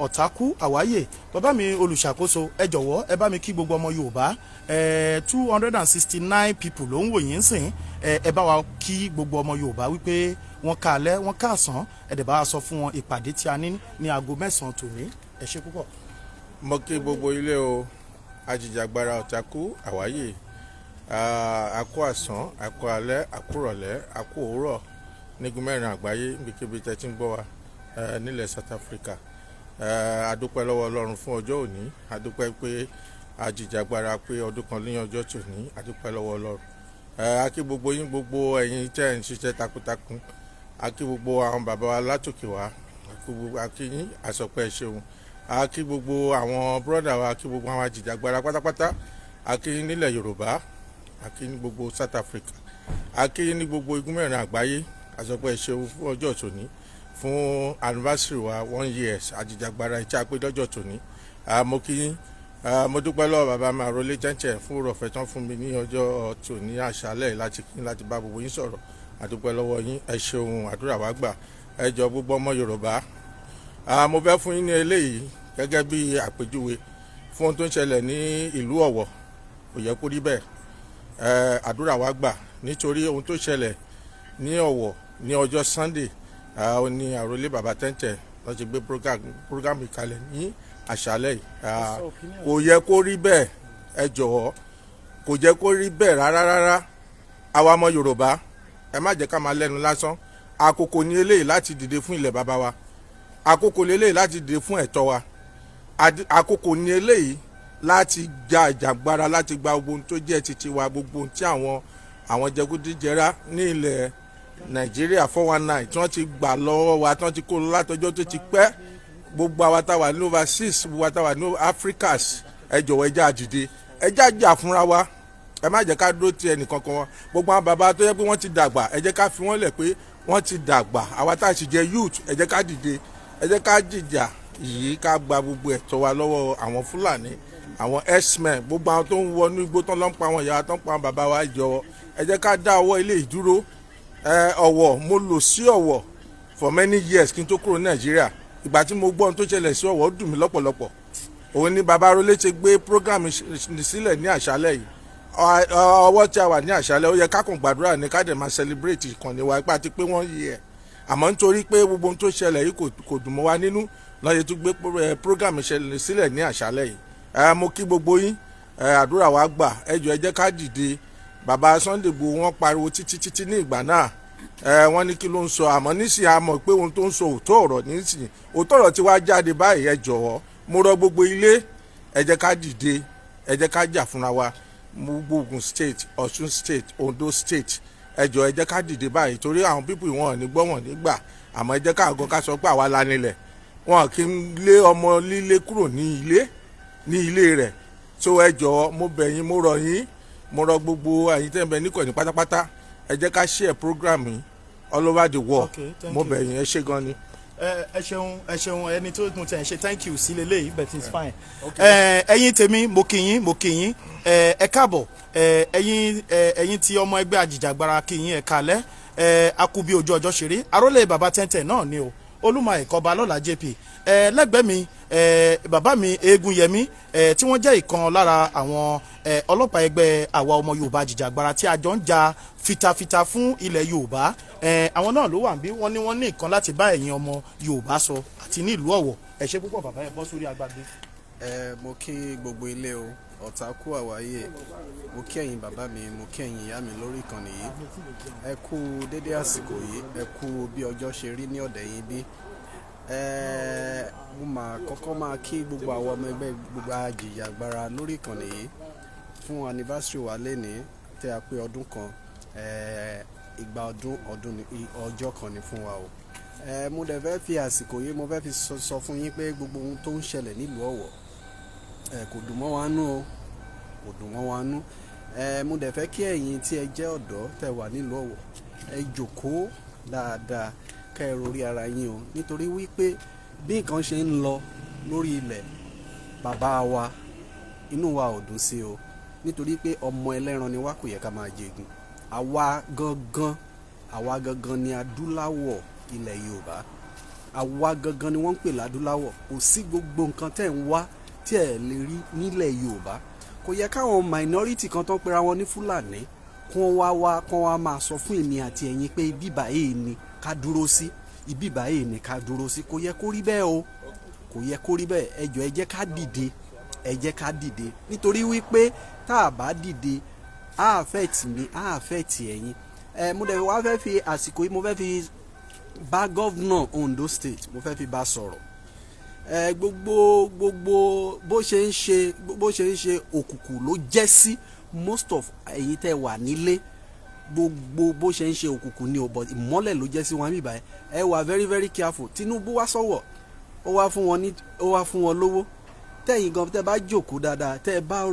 ọ̀tákù àwáyè. Bàbá mi olùṣàkóso, ẹ jọ̀wọ́, ẹ bá mi kí gbogbo ọmọ Yorùbá. 269 people ló ń wò yín sìn. Ẹ bá wa kí gbogbo ọmọ Yorùbá wípé wọ́n káalẹ́, wọ́n káàsán. Ẹ dẹ̀ bá wa sọ fún wọn ìpàdé tí a ní ní aago 9 tòní. Ẹ ṣé púpọ̀. Mo kí gbogbo ilé o. Ajìjàgbara ọ̀tàkù àwáyè, àkó àsán, àkó alẹ́, àkó rọ̀lẹ́, àkó òwúrọ̀ nígun mẹ́rin àgbáyé, níbikíbi tẹ́ ti ń gbọ́ wa nílẹ̀ South Africa. A dúpẹ́ lọ́wọ́ Ọlọ́run fún ọjọ́ òní. A dúpẹ́ pé ajìjàgbara pé ọdún kan ní ọjọ́ tòní. A dúpẹ́ lọ́wọ́ Ọlọ́run. A kí gbogbo yín, gbogbo ẹ̀yin tẹ́ ń ṣiṣẹ́ takuntakun. A kí gbogbo àwọn bàbá wa látòkè wá, a kí yín, àsọpẹ́ ẹ ṣeun. A kí gbogbo àwọn brother wa, a kí gbogbo àwọn ajìjàgbara pátápátá. A kí yín nílẹ̀ Yorùbá, a kí ní gbogbo South Africa, a kí ní gbogbo igun mẹ́rin àgbáyé. Àsọpẹ́ ẹ ṣeun fún ọjọ́ tòní, fún anniversary wa, one years ajìjàgbara ìtsá pé lọ́jọ́ tòní. Mo kí yín. Mo dúpẹ́ lọ́wọ́ bàbá mi àròlé jẹ́ńtẹ̀ fún òrọ̀fẹ́ tán fún mi ní ọjọ́ tòní àṣálẹ̀ láti kí láti bá gbogbo yín sọ̀rọ̀. Àdúpẹ́ lọ́wọ́ yín, ẹ ṣeun, àdúrà wa gbà. Ẹ jọ, gbogbo ọmọ Yorùbá, Mo fẹ́ fún yín ní eléyìí gẹ́gẹ́ bí àpèjúwe fún ohun tó ń ṣẹlẹ̀ ní ìlú Ọ̀wọ̀. Kò yẹ kó rí bẹ́ẹ̀. Àdúrà wa gbà nítorí ohun tó ṣẹlẹ̀ ní Ọ̀wọ̀ ní ọjọ́ Sunday, ó ní àròlé bàbá tẹ́ǹtẹ̀ lọ́ ti gbé program kalẹ̀ ní àṣálẹ̀ yìí. Kò yẹ kó rí bẹ́ẹ̀, ẹ jọ̀wọ́, kò jẹ́ kó rí bẹ́ẹ̀ rárá rárá. Àwa ọmọ Yorùbá, ẹ má jẹ́ ká máa lẹ́nu lásán. Àkókò ní eléyìí láti dìde fún ilẹ̀ bàbá wa. Àkókò ní eléyìí láti dìde fún ẹ̀tọ́ wa. Àkókò ní eléyìí láti ja ìjàgbara láti gba gbogbo ohun tó jẹ́ titi wa, gbogbo ohun tí àwọn jẹgúdíjẹrá ní ilẹ̀ Nàìjíríà 419 tí wọ́n ti gbà lọ́wọ́ wa, tí wọ́n ti kó lọ látọjọ́ tó ti pẹ́. Gbogbo àwa tá wà ní overseas, gbogbo àwa tá wà ní Africas, ẹ jọ̀wọ́, ẹ jẹ́ á dìde, ẹ jẹ́ á jà fúnra wa. Ẹ má jẹ́ ká dúró ti ẹnìkankan wọn. Gbogbo àwọn bàbá tó yẹ pé wọ́n ti dàgbà, ẹ jẹ́ ká fi wọ́n lẹ̀ pé wọ́n ti dàgbà. Àwa tá a sì jẹ́ youth, ẹ jẹ́ ká dìde, ẹ jẹ́ ká jìjà yìí, ká gba gbogbo ẹ̀tọ́ wa lọ́wọ́ àwọn Fúlàní, àwọn herdsmen, gbogbo àwọn tó ń wọnú igbó tán ló ń pa àwọn ìyá, tó ń pa àwọn bàbá wa. Jọ̀wọ́, ẹ jẹ́ ká dá ọwọ́ ilé ìdúró. Ẹ Ọ̀wọ̀, mo lò sí Ọ̀wọ̀ for many years kí n tó kúrò ní Nàìjíríà. Ìgbà tí mo gbọ́ ohun tó ṣẹlẹ̀ sí Ọ̀wọ̀, ó dùn mí lọ́pọ̀lọpọ̀. Òun ni bàbá Arólé ṣe gbé program sílẹ̀ ní àṣálẹ̀ yìí. Ọwọ́ tí a wà ní àṣálẹ̀, ó yẹ ká kàn gbàdúrà ní, ká dẹ̀ máa celebrate ìkànnì wa ipá àti pé wọ́n yí ẹ̀. Àmọ́ nítorí pé gbogbo ohun tó ṣẹlẹ̀ yìí kò dùn mọ́ wa nínú lọ́yẹ̀ tó gbé program ṣẹlẹ̀ sílẹ̀ ní àṣálẹ̀ yìí. Mo kí gbogbo yín, àdúrà wa gbà. Ẹ jọ̀ọ́, ẹ jẹ́ ká dìde. Bàbá Sunday Igboho, wọ́n pariwo títí títí ní ìgbà náà, wọ́n ní kí ló ń sọ? Àmọ́ nísìnyí, a mọ̀ pé ohun tó ń sọ, òótọ́ ọ̀rọ̀ nísìnyí, òótọ́ ọ̀rọ̀ tí wàá jáde báyìí. Ẹ jọ̀wọ́, mo rọ gbogbo ilé, ẹ jẹ́ ká dìde, ẹ jẹ́ ká jà fúnra wa. Gbogbo Ogun State, Ọ̀ṣun State, Ondo State, ẹ jọ̀ọ́, ẹ jẹ́ ká dìde báyìí, torí àwọn people wọn ò ní gbọ́, wọn ní gbà. Àmọ́ ẹ jẹ́ ká gan ká sọ pé àwa la nílẹ̀. Wọn kì í lé ọmọ lílé kúrò ní ilé ní ilé rẹ̀. So ẹ jọ̀ọ́, mo bẹ̀ yín, mo rọ̀ yín, mo rọ̀ gbogbo ẹ̀yin tẹ́ ń bẹ níkànnì pátápátá, ẹ jẹ́ ká share program yìí all over the world. Okay, thank Mo you. bẹ̀ yín, ẹ ṣé gan ni. Ẹ ṣeun, ẹ ṣeun. Ẹni tó mo tẹ̀ ń ṣe thank you sí leléyìí, but it's fine. Ẹ̀yin tèmi, mo kí yín, mo kí yín, ẹ káàbọ̀. Ẹ̀yin tí ọmọ ẹgbẹ́ ajìjàgbara, kí yín, ẹ kálẹ́. Ẹ akú bí ojú ọjọ́ ṣeré. Arólé bàbá tẹ́ntẹ́ náà ni o, Olúmọ ìkọba lọ́la JP. Lẹ́gbẹ̀ẹ́ mi, bàbá mi Eégún Yẹmí, tí wọ́n jẹ́ ìkan lára àwọn ọlọ́pàá ẹgbẹ́ àwa ọmọ Yorùbá jìjàgbara tí a jọ ń jà fitafita fún ilẹ̀ Yorùbá. Àwọn náà ló wà níbí. Wọ́n ní wọ́n ní nǹkan láti bá ẹ̀yin ọmọ Yorùbá sọ àti ní ìlú Ọ̀wọ̀. Ẹ ṣé púpọ̀, bàbá, ẹ bọ́ sórí agbágbé. Ẹ mo kí gbogbo ilé o. Ọ̀tá kú àwáyé. Mo kí ẹ̀yin bàbá mi, mo kí ẹ̀yin ìyá mi lórí ìkànnì yìí. Ẹ kú dédé àsìkò yìí, ẹ kú bí ọjọ́ ṣe rí ní ọ̀dẹ̀ yín bí. Ẹ mo máa kọ́kọ́ máa kí gbogbo àwọn ọmọ ẹgbẹ́ gbogbo ajìjàgbara lórí ìkànnì yìí fún anniversary wa lénìí tẹ́ a pé ọdún kan. Ìgbà ọdún ọdún ní ọjọ́ kan ní fún wa o. Mo dẹ̀ fẹ́ fi àsìkò yìí, mo fẹ́ fi sọ fún yín pé gbogbo ohun tó ń ṣẹlẹ̀ nílùú Ọ̀wọ̀, kò dùn mọ́ wa nú o, kò dùn mọ́ wa nú. Mo dẹ̀ fẹ́ kí ẹ̀yin tí ẹ jẹ́ ọ̀dọ́ tẹ́ wà nílùú Ọ̀wọ̀, ẹ jòkóó dáadáa, kẹ́ ẹ rorí ara yín o, nítorí wípé bí nǹkan ṣe ń lọ lórí ilẹ̀ bàbá wa, inú wa ò dùn sí o, nítorí pé ọmọ ẹlẹ́ran ni wá, kò yẹ ká máa jẹgun. Àwa gangan, àwa gangan ni adúláwọ̀ ilẹ̀ Yorùbá. Àwa gangan ni wọ́n ń pè ládúláwọ̀. Kò sí gbogbo nǹkan tẹ́ ń wá tí ẹ̀ lè rí nílẹ̀ Yorùbá. Kò yẹ káwọn minority kan tó ń pera wọn ní Fúlàní kí wọ́n wá wá kí wọ́n wá máa sọ fún èmi àti ẹ̀yin pé ibi báyìí ni ká dúró sí, ibi báyìí ni ká dúró sí. Kò yẹ kó rí bẹ́ẹ̀ o, kò yẹ kó rí bẹ́ẹ̀. Ẹ jọ̀ọ́, ẹ jẹ́ ká dìde, ẹ jẹ́ ká dìde, nítorí wípé tá a bá dìde, á affect mi, á affect ẹ̀yin. Mo dẹ̀ wá fẹ́ fi àsìkò yìí, mo fẹ́ fi bá governor Ondo State, mo fẹ́ fi bá sọ̀rọ̀. Gbogbo bó ṣe ń ṣe, òkùnkùn ló jẹ́ sí most of ẹ̀yin tẹ́ wà nílé. Gbogbo bó ṣe ń ṣe, òkùnkùn ni ò, but ìmọ́lẹ̀ ló jẹ́ sí wọn bíbá. Ẹ wà very very careful. Tinubu wá sọ̀wọ̀, ó wá fún wọn lówó. Tẹ́yìn gan tẹ́ bá jókòó dáadáa, tẹ́ bá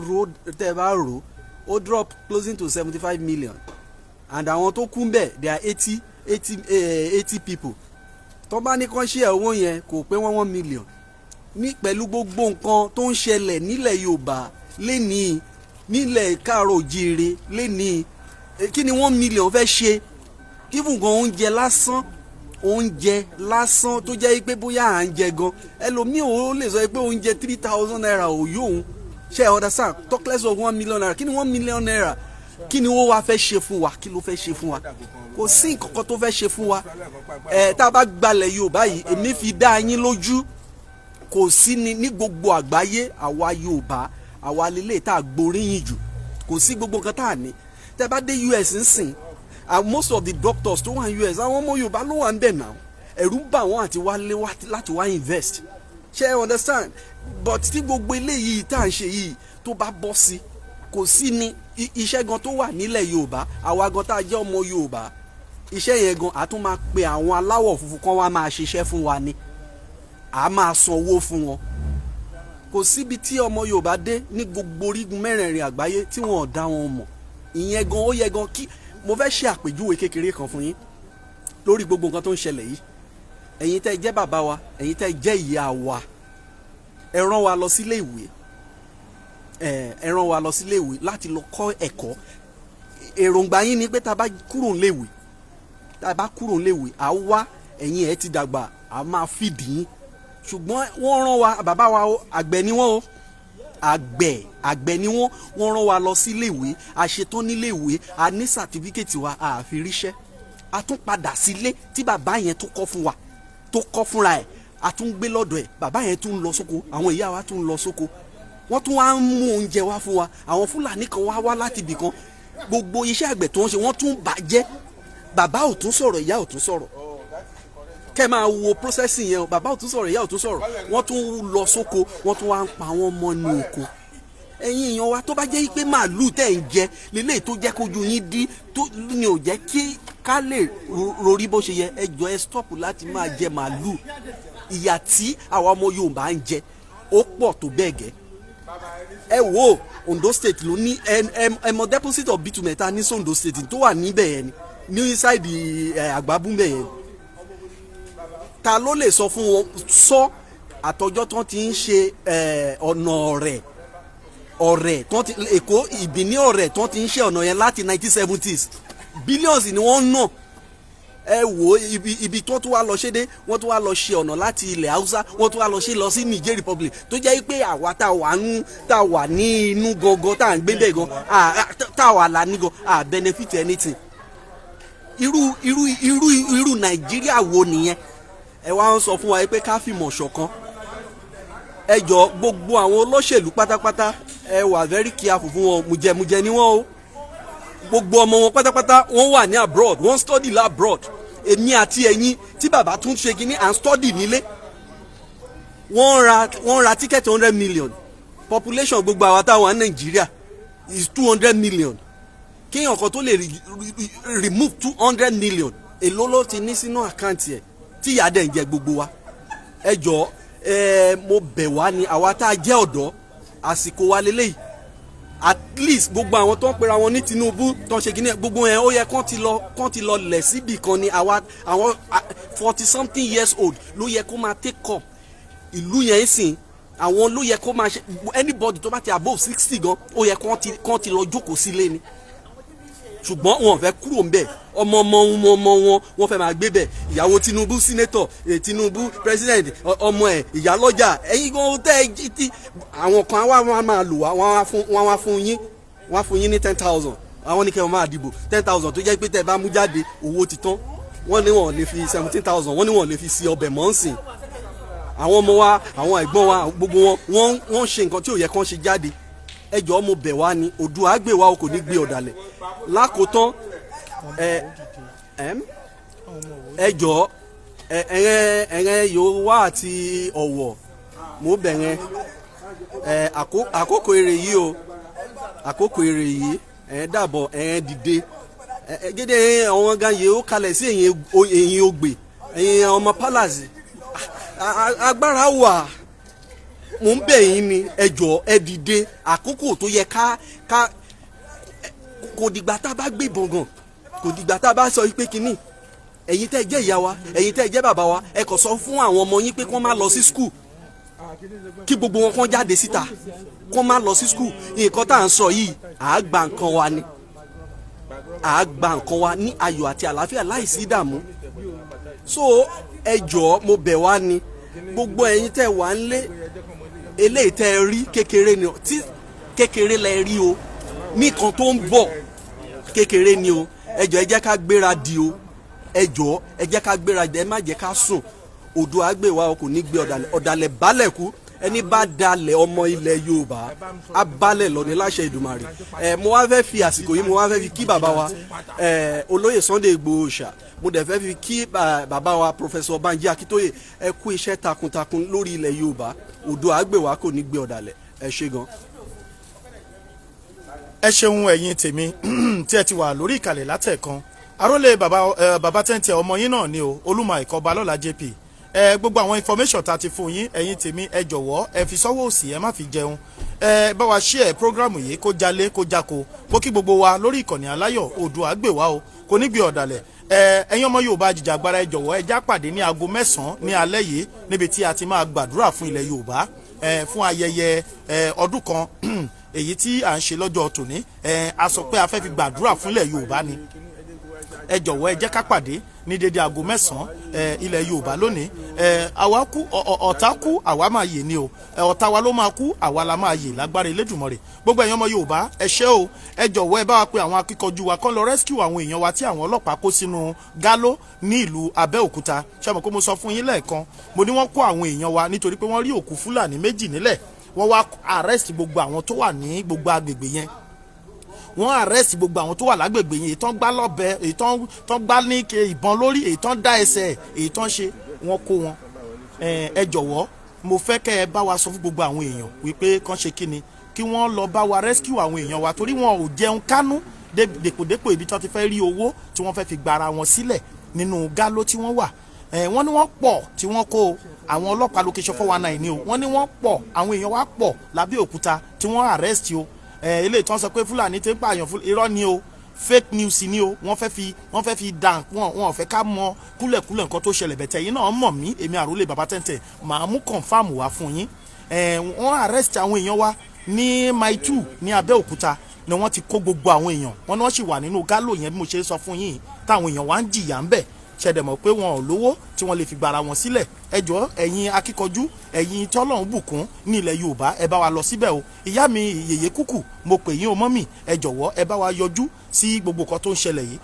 rò, ó drop closing to 75 million, and àwọn tó kú bẹ́ẹ̀, they are 80 people. Tó bá ní kán ṣe owó yẹn, kò pé wọ́n 1 million ní. Pẹ̀lú gbogbo nǹkan tó ń ṣẹlẹ̀ nílẹ̀ Yorùbá lénìí, nílẹ̀ káàárọ̀ òjíire lénìí, kí ni 1 million fẹ́ ṣe? Even gan oúnjẹ lásán, Oúnjẹ lásán tó jẹ́ pé bóyá à ń jẹ gan, ẹlòmíì ò lè sọ pé oúnjẹ ₦3,000 ò yó òun. Ṣe understand? Talk less of ₦1 million. Kí ni ₦1 million? Kí ni ó wá fẹ́ ṣe fún wa? Kí ló fẹ́ ṣe fún wa? Kò sí nǹkan kan tó fẹ́ ṣe fún wa. Ẹ tá a bá gbalẹ̀ Yorùbá yìí, èmi fi dá yín lójú, kò sí ni ní gbogbo àgbáyé, àwa Yorùbá, àwa lélẹ̀ tá a gboríyìn jù. Kò sí gbogbo nǹkan tá a ní. Tẹ́ bá dé US nsìn, most of the doctors tó wà ní US, àwọn ọmọ Yorùbá ló wà ń bẹ̀ náà. Ẹ̀rù ń bà wọ́n àti wálé láti wá invest. Ṣé ẹ understand? But tí gbogbo eléyìí tá à ń ṣe yìí tó bá bọ́ sí, kò sí ní iṣẹ́ gan tó wà nílẹ̀ Yorùbá. Àwa gan tá a jẹ́ ọmọ Yorùbá, iṣẹ́ yẹn gan, a tún máa pe àwọn aláwọ̀ funfun kan wá máa ṣiṣẹ́ fún wa ni, a máa san owó fún wọn. Kò síbi tí ọmọ Yorùbá dé ní gbogbo orígun mẹ́rẹ̀ẹ̀rin àgbáyé tí wọn ò dá wọn mọ̀. Ìyẹn gan, ó yẹ gan kí mo fẹ́ ṣe àpèjúwe kékeré kan fún yín lórí gbogbo nǹkan tó ń ṣẹlẹ̀ yìí. Ẹ̀yin tẹ́ jẹ́ bàbá wa, ẹ̀yin tẹ́ jẹ́ ìyá wa, ẹ rán wa lọ sílé ìwé, ẹ rán wa lọ sílé ìwé láti lọ kọ́ ẹ̀kọ́. Èròǹgbà yín ni pé tá a bá kúrò níléèwé, tá a bá kúrò níléèwé, à wá ẹ̀yin ẹ̀ ti dàgbà, à máa fìdí yín. Ṣùgbọ́n wọ́n rán wa, bàbá wa o, àgbẹ̀ ni wọ́n o, àgbẹ̀ ni wọ́n. Wọ́n rán wa lọ sílé ìwé, a ṣetán nílé ìwé, a ní certificate wa, a fi ríṣẹ́. A tún padà sílé tí bàbá yẹn tó kọ́ fún wa, tó kọ́ fúnra ẹ̀, a tún gbé lọ́dọ̀ ẹ̀. Bàbá yẹn tún lọ sóko, àwọn ìyá wa tún lọ sóko, wọ́n tún wá ń mú oúnjẹ wá fún wa. Àwọn Fúlàní kan wá wá láti ibì kan, gbogbo iṣẹ́ àgbẹ̀ tó ń ṣe, wọ́n tún bàjẹ́. Bàbá ò tún sọ̀rọ̀, ìyá ò tún sọ̀rọ̀. Kẹ́ máa wo processing yẹn o. Bàbá ò tún sọ̀rọ̀, ìyá ò tún sọ̀rọ̀, wọ́n tún lọ sóko, wọ́n tún wá ń pa wọ́n mọ́ ní oko. Ẹ̀yin èèyàn wa, tó bá jẹ́ pé màálù tẹ̀ ń jẹ lélẹ́yìí tó jẹ́ kójú yín dí, tó ní ò jẹ́ kí ká lè rorí bó ṣe yẹ, ẹ jọ, ẹ stop láti máa jẹ màálù. Ìyà tí àwa ọmọ Yorùbá ń jẹ, ó pọ̀ tó bẹ́ẹ̀ gẹ́. Ẹ wo Ondo State ló ní ẹ mọ deposit of bitumen ta ní Ondo State tó wà níbẹ̀ yẹn ni, ní side ẹ àgbábúmbẹ̀ yẹn. Ta ló lè sọ fún wọn sọ àtọjọ́ tán ti ń ṣe ọ̀nà ọ̀rẹ́ tán ti Èkó ìbíní ọ̀rẹ́ tán ti ń ṣe ọ̀nà yẹn láti 1970s? Billions ni wọ́n ń ná. Ẹ wo ibi tó tún wá lọ ṣe dé, wọ́n tún wá lọ ṣe ọ̀nà láti ilẹ̀ Haúsá, wọ́n tún wá lọ ṣe lọ sí Niger Republic, tó jẹ́ pé àwa tá wà ń tá wà ní inú gangan, tá à ń gbé bẹ́ẹ̀ gan, tá wà là ní gan, à benefit anything. Irú Nàìjíríà wo nìyẹn? Ẹ wá ń sọ fún wa pé ká fìmọ̀ ṣọ̀kan. Ẹ jọ, gbogbo àwọn olóṣèlú pátápátá, ẹ wà very careful fún wọn. Mùjẹmùjẹ ni wọn o. Gbogbo ọmọ wọn pátápátá, wọ́n wà ní abroad, wọ́n study la abroad. Èmi àti ẹ̀yin tí bàbá tún ṣe kínní, à ń study nílé. Wọ́n ra ticket 100 million. Population gbogbo àwa táwọn ní Nàìjíríà is 200 million. Kéèyàn kan tó lè remove 200 million, èló ló ti ní sínú account ẹ̀ tí ìyà dẹ̀ ń jẹ gbogbo wa? Ẹ jọ, ẹ mo bẹ̀ wá ní, àwa tá a jẹ́ ọ̀dọ́, àsìkò wa lélẹ́yìí. At least gbogbo àwọn tó ń pera wọn ní Tinubu, tó ń ṣe kíní, gbogbo yẹn, ó yẹ kán ti lọ lẹ̀ síbì kan ni. Àwa àwọn 40 something years old ló yẹ kó máa take up ìlú yẹn sìn. Àwọn ló yẹ kó máa ṣe. Anybody tó bá ti above 60 gan, ó yẹ kán ti lọ jókòó sílé ni. Ṣùgbọ́n wọn ò fẹ́ kúrò ń bẹ̀. Ọmọ ọmọ wọn, ọmọ wọn, wọ́n fẹ́ máa gbé bẹ̀. Ìyàwó Tinubu, senator, Tinubu, president, ọmọ ẹ̀, ìyálọ́jà. Ẹ̀yin gan tẹ́ ẹ ti àwọn kan wá, wọn máa lò wá, wọ́n wá fún yín, wọ́n á fún yín ní 10,000. Àwọn ní kẹ́ wọ́n máa dìbò. 10,000 tó jẹ́ pé tẹ́ ẹ bá mú jáde, owó ti tán. Wọ́n ní wọ́n lè fi 17,000, wọ́n ní wọ́n lè fi sí ọbẹ̀ mọ́ ń sìn. Àwọn ọmọ wa, àwọn ẹ̀gbọ́n wa, gbogbo wọn, wọ́n ṣe nǹkan tí ò yẹ kán ṣe jáde. Ẹ jọ̀ọ́, mo bẹ̀ wá ní, Oòduà gbè wá o, kò ní gbé ọ̀dàlẹ̀. Lákòótán, ẹ jọ̀ọ́, ẹ ẹ̀rẹ́ ẹ̀rẹ́ Yorùbá àti Ọ̀wọ̀, mo bẹ̀ yẹn. Ẹ àkókò èrè yìí o, àkókò èrè yìí. Ẹ dàbọ̀, ẹ dìde. Ẹ gédé àwọn gan yìí ó kalẹ̀ sí ẹ̀yìn ògbè, ẹ̀yìn ọmọ palace. Agbára wà. Mò ń bẹ̀ yín ni, ẹ jọ̀ọ́, ẹ dìde. Àkókò tó yẹ ká kò dìgbà tá a bá gbé ìbọn gan, kò dìgbà tá a bá sọ pé kínní. Ẹ̀yin tẹ́ ẹ jẹ́ ìyá wa, ẹ̀yin tẹ́ ẹ jẹ́ bàbá wa, ẹ kàn sọ fún àwọn ọmọ yín pé kí wọ́n má lọ sí school, kí gbogbo wọn kàn jáde síta, kí wọ́n má lọ sí school. Nǹkan tá à ń sọ yìí, à á gba nǹkan wa ni, à á gba nǹkan wa ní ayọ̀ àti àlàáfíà láìsí ìdààmú. So ẹ jọ̀ọ́, mo bẹ̀ wá ni, gbogbo ẹ̀yin tẹ́ wà ń lé, eléyìí tẹ́ ẹ rí kékeré ni o, tí kékeré lẹ rí o, nìkan tó ń bọ̀ kékeré ni o. Ẹ jọ̀ọ́, ẹ jẹ́ ká gbéra di o. Ẹ jọ̀ọ́, ẹ jẹ́ ká gbéra di, ẹ má jẹ́ ká sùn. Oòduà gbè wá o, kò ní gbé ọ̀dàlẹ̀. Ọ̀dàlẹ̀ balẹ̀ kú. Ẹni bá dalẹ̀ ọmọ ilẹ̀ Yorùbá á balẹ̀ lọ ní láṣẹ Ìdùmarè. Ẹ mo wá fẹ́ fi àsìkò yìí, mo wá fẹ́ fi kí bàbá wa ẹ olóyè Sunday Igboho ṣá. Mo dẹ̀ fẹ́ fi kí bàbá wa Professor Banji Akíntóyè. Ẹ kú iṣẹ́ takuntakun lórí ilẹ̀ Yorùbá. Oòduà gbè wá, kò ní gbé ọ̀dàlẹ̀. Ẹ ṣé gan. Ẹ ṣeun, ẹ̀yin tèmi tí ẹ ti wà lórí ìkàlẹ̀ látẹ̀kan. Arólé bàbá ẹ bàbá tẹ́ǹtẹ̀, ọmọ yín náà ni o, Olúmọ Ìkọba lọ́la JP. Ẹ gbogbo àwọn information tá a ti fún yín, ẹ̀yin tèmi, ẹ jọ̀wọ́, ẹ fi sọ́wọ́ òsì, ẹ má fi jẹun. Ẹ bá wa share program yìí kó jalè kó jako. Mo kí gbogbo wa lórí ìkànnì aláyọ̀. Oòduà gbè wá o, kò ní gbé ọ̀dàlẹ̀. Ẹ ẹ̀yin ọmọ Yorùbá jìjàgbara, ẹ jọ̀wọ́, ẹ já pàdé ní aago 9 ní alẹ́ yìí níbi tí a ti máa gbàdúrà fún ilẹ̀ Yorùbá, ẹ fún ayẹyẹ ẹ ọdún kan èyí tí à ń ṣe lọ́jọ́ tòní. Ẹ a sọ pé a fẹ́ fi gbàdúrà fún ilẹ̀ Yorùbá ni. Ẹ jọ̀wọ́, ẹ jẹ́ ká pàdé ní dédé aago 9 ẹ ilẹ̀ Yorùbá lónìí. Ẹ àwa kú, ọ̀tá kú, àwa máa yè ni o. Ẹ ọ̀tá wa ló máa kú, àwa la máa yè lágbára Elédùmarè. Gbogbo ẹ̀yin ọmọ Yorùbá, ẹ ṣé o. Ẹ jọ̀wọ́, ẹ bá wa pe àwọn akíkanjú wa kán lọ rescue àwọn èèyàn wa tí àwọn ọlọ́pàá kó sínú gáló ní ìlú Abẹ́òkúta. Ṣé mo kó mo sọ fún yín lẹ́ẹ̀kan, mo ní wọ́n kó àwọn èèyàn wa nítorí pé wọ́n rí òkú Fúlàní méjì nílẹ̀. Wọ́n wá arrest gbogbo àwọn tó wà ní gbogbo agbègbè yẹn. Wọ́n arrest gbogbo àwọn tó wà lágbègbè yẹn, èyí tán gbá lọ́bẹ, èyí tán gbá ní ìbọn lórí, èyí tán dá ẹsẹ̀, èyí tán ṣe, wọ́n kó wọn. Ẹ jọ̀wọ́, mo fẹ́ kẹ́ ẹ bá wa sọ fún gbogbo àwọn èèyàn wípé kán ṣe kí ni, kí wọ́n lọ bá wa rescue àwọn èèyàn wa, torí wọn ò jẹun kánú dèpòdépò ibi tí wọ́n ti fẹ́ rí owó tí wọ́n fẹ́ fi gbara wọn sílẹ̀ nínú gáló tí wọ́n wà. Wọ́n ní wọ́n pọ̀ tí wọ́n kó àwọn ọlọ́pàá location 419 ni o. Wọ́n ní wọ́n pọ̀, àwọn èèyàn wa pọ̀ lábẹ́òkúta tí wọ́n arrest o. Eléyìí tí wọ́n sọ pé Fúlàní ti ń pààyàn, irọ́ ni o, fake news ni o. Wọ́n fẹ́ fi dàn wọ́n, wọn fẹ́ ká mọ kúlẹ̀kúlẹ̀ nǹkan tó ṣẹlẹ̀ bẹ̀tẹ̀. Yín náà mọ̀ mí, èmi àròlé bàbá tẹ̀ntẹ̀, màá mú confirm wá fún yín. Wọ́n arrest àwọn èèyàn wa ní Mile 2 ní Abẹ́òkúta ni wọ́n ti kó gbogbo àwọn èèyàn. Wọ́n ní wọ́n sì wà nínú gálò yẹn bí mo ṣe sọ fún yín, táwọn èèyàn wa ń jìyà ń bẹ̀. Ṣẹ̀dẹ̀ mọ̀ pé wọn ò lówó tí wọ́n lè fi gbara wọn sílẹ̀? Ẹ jọ̀ọ́, ẹ̀yin akíkanjú, ẹ̀yin tọ́lọ́run bùkún ní ilẹ̀ Yorùbá, ẹ bá wa lọ síbẹ̀ o. Ìyá mi yèyé kúkù, mo pè yín o. Mọ́mì, ẹ jọ̀wọ́, ẹ bá wa yọjú sí gbogbo nǹkan tó ń ṣẹlẹ̀ yìí.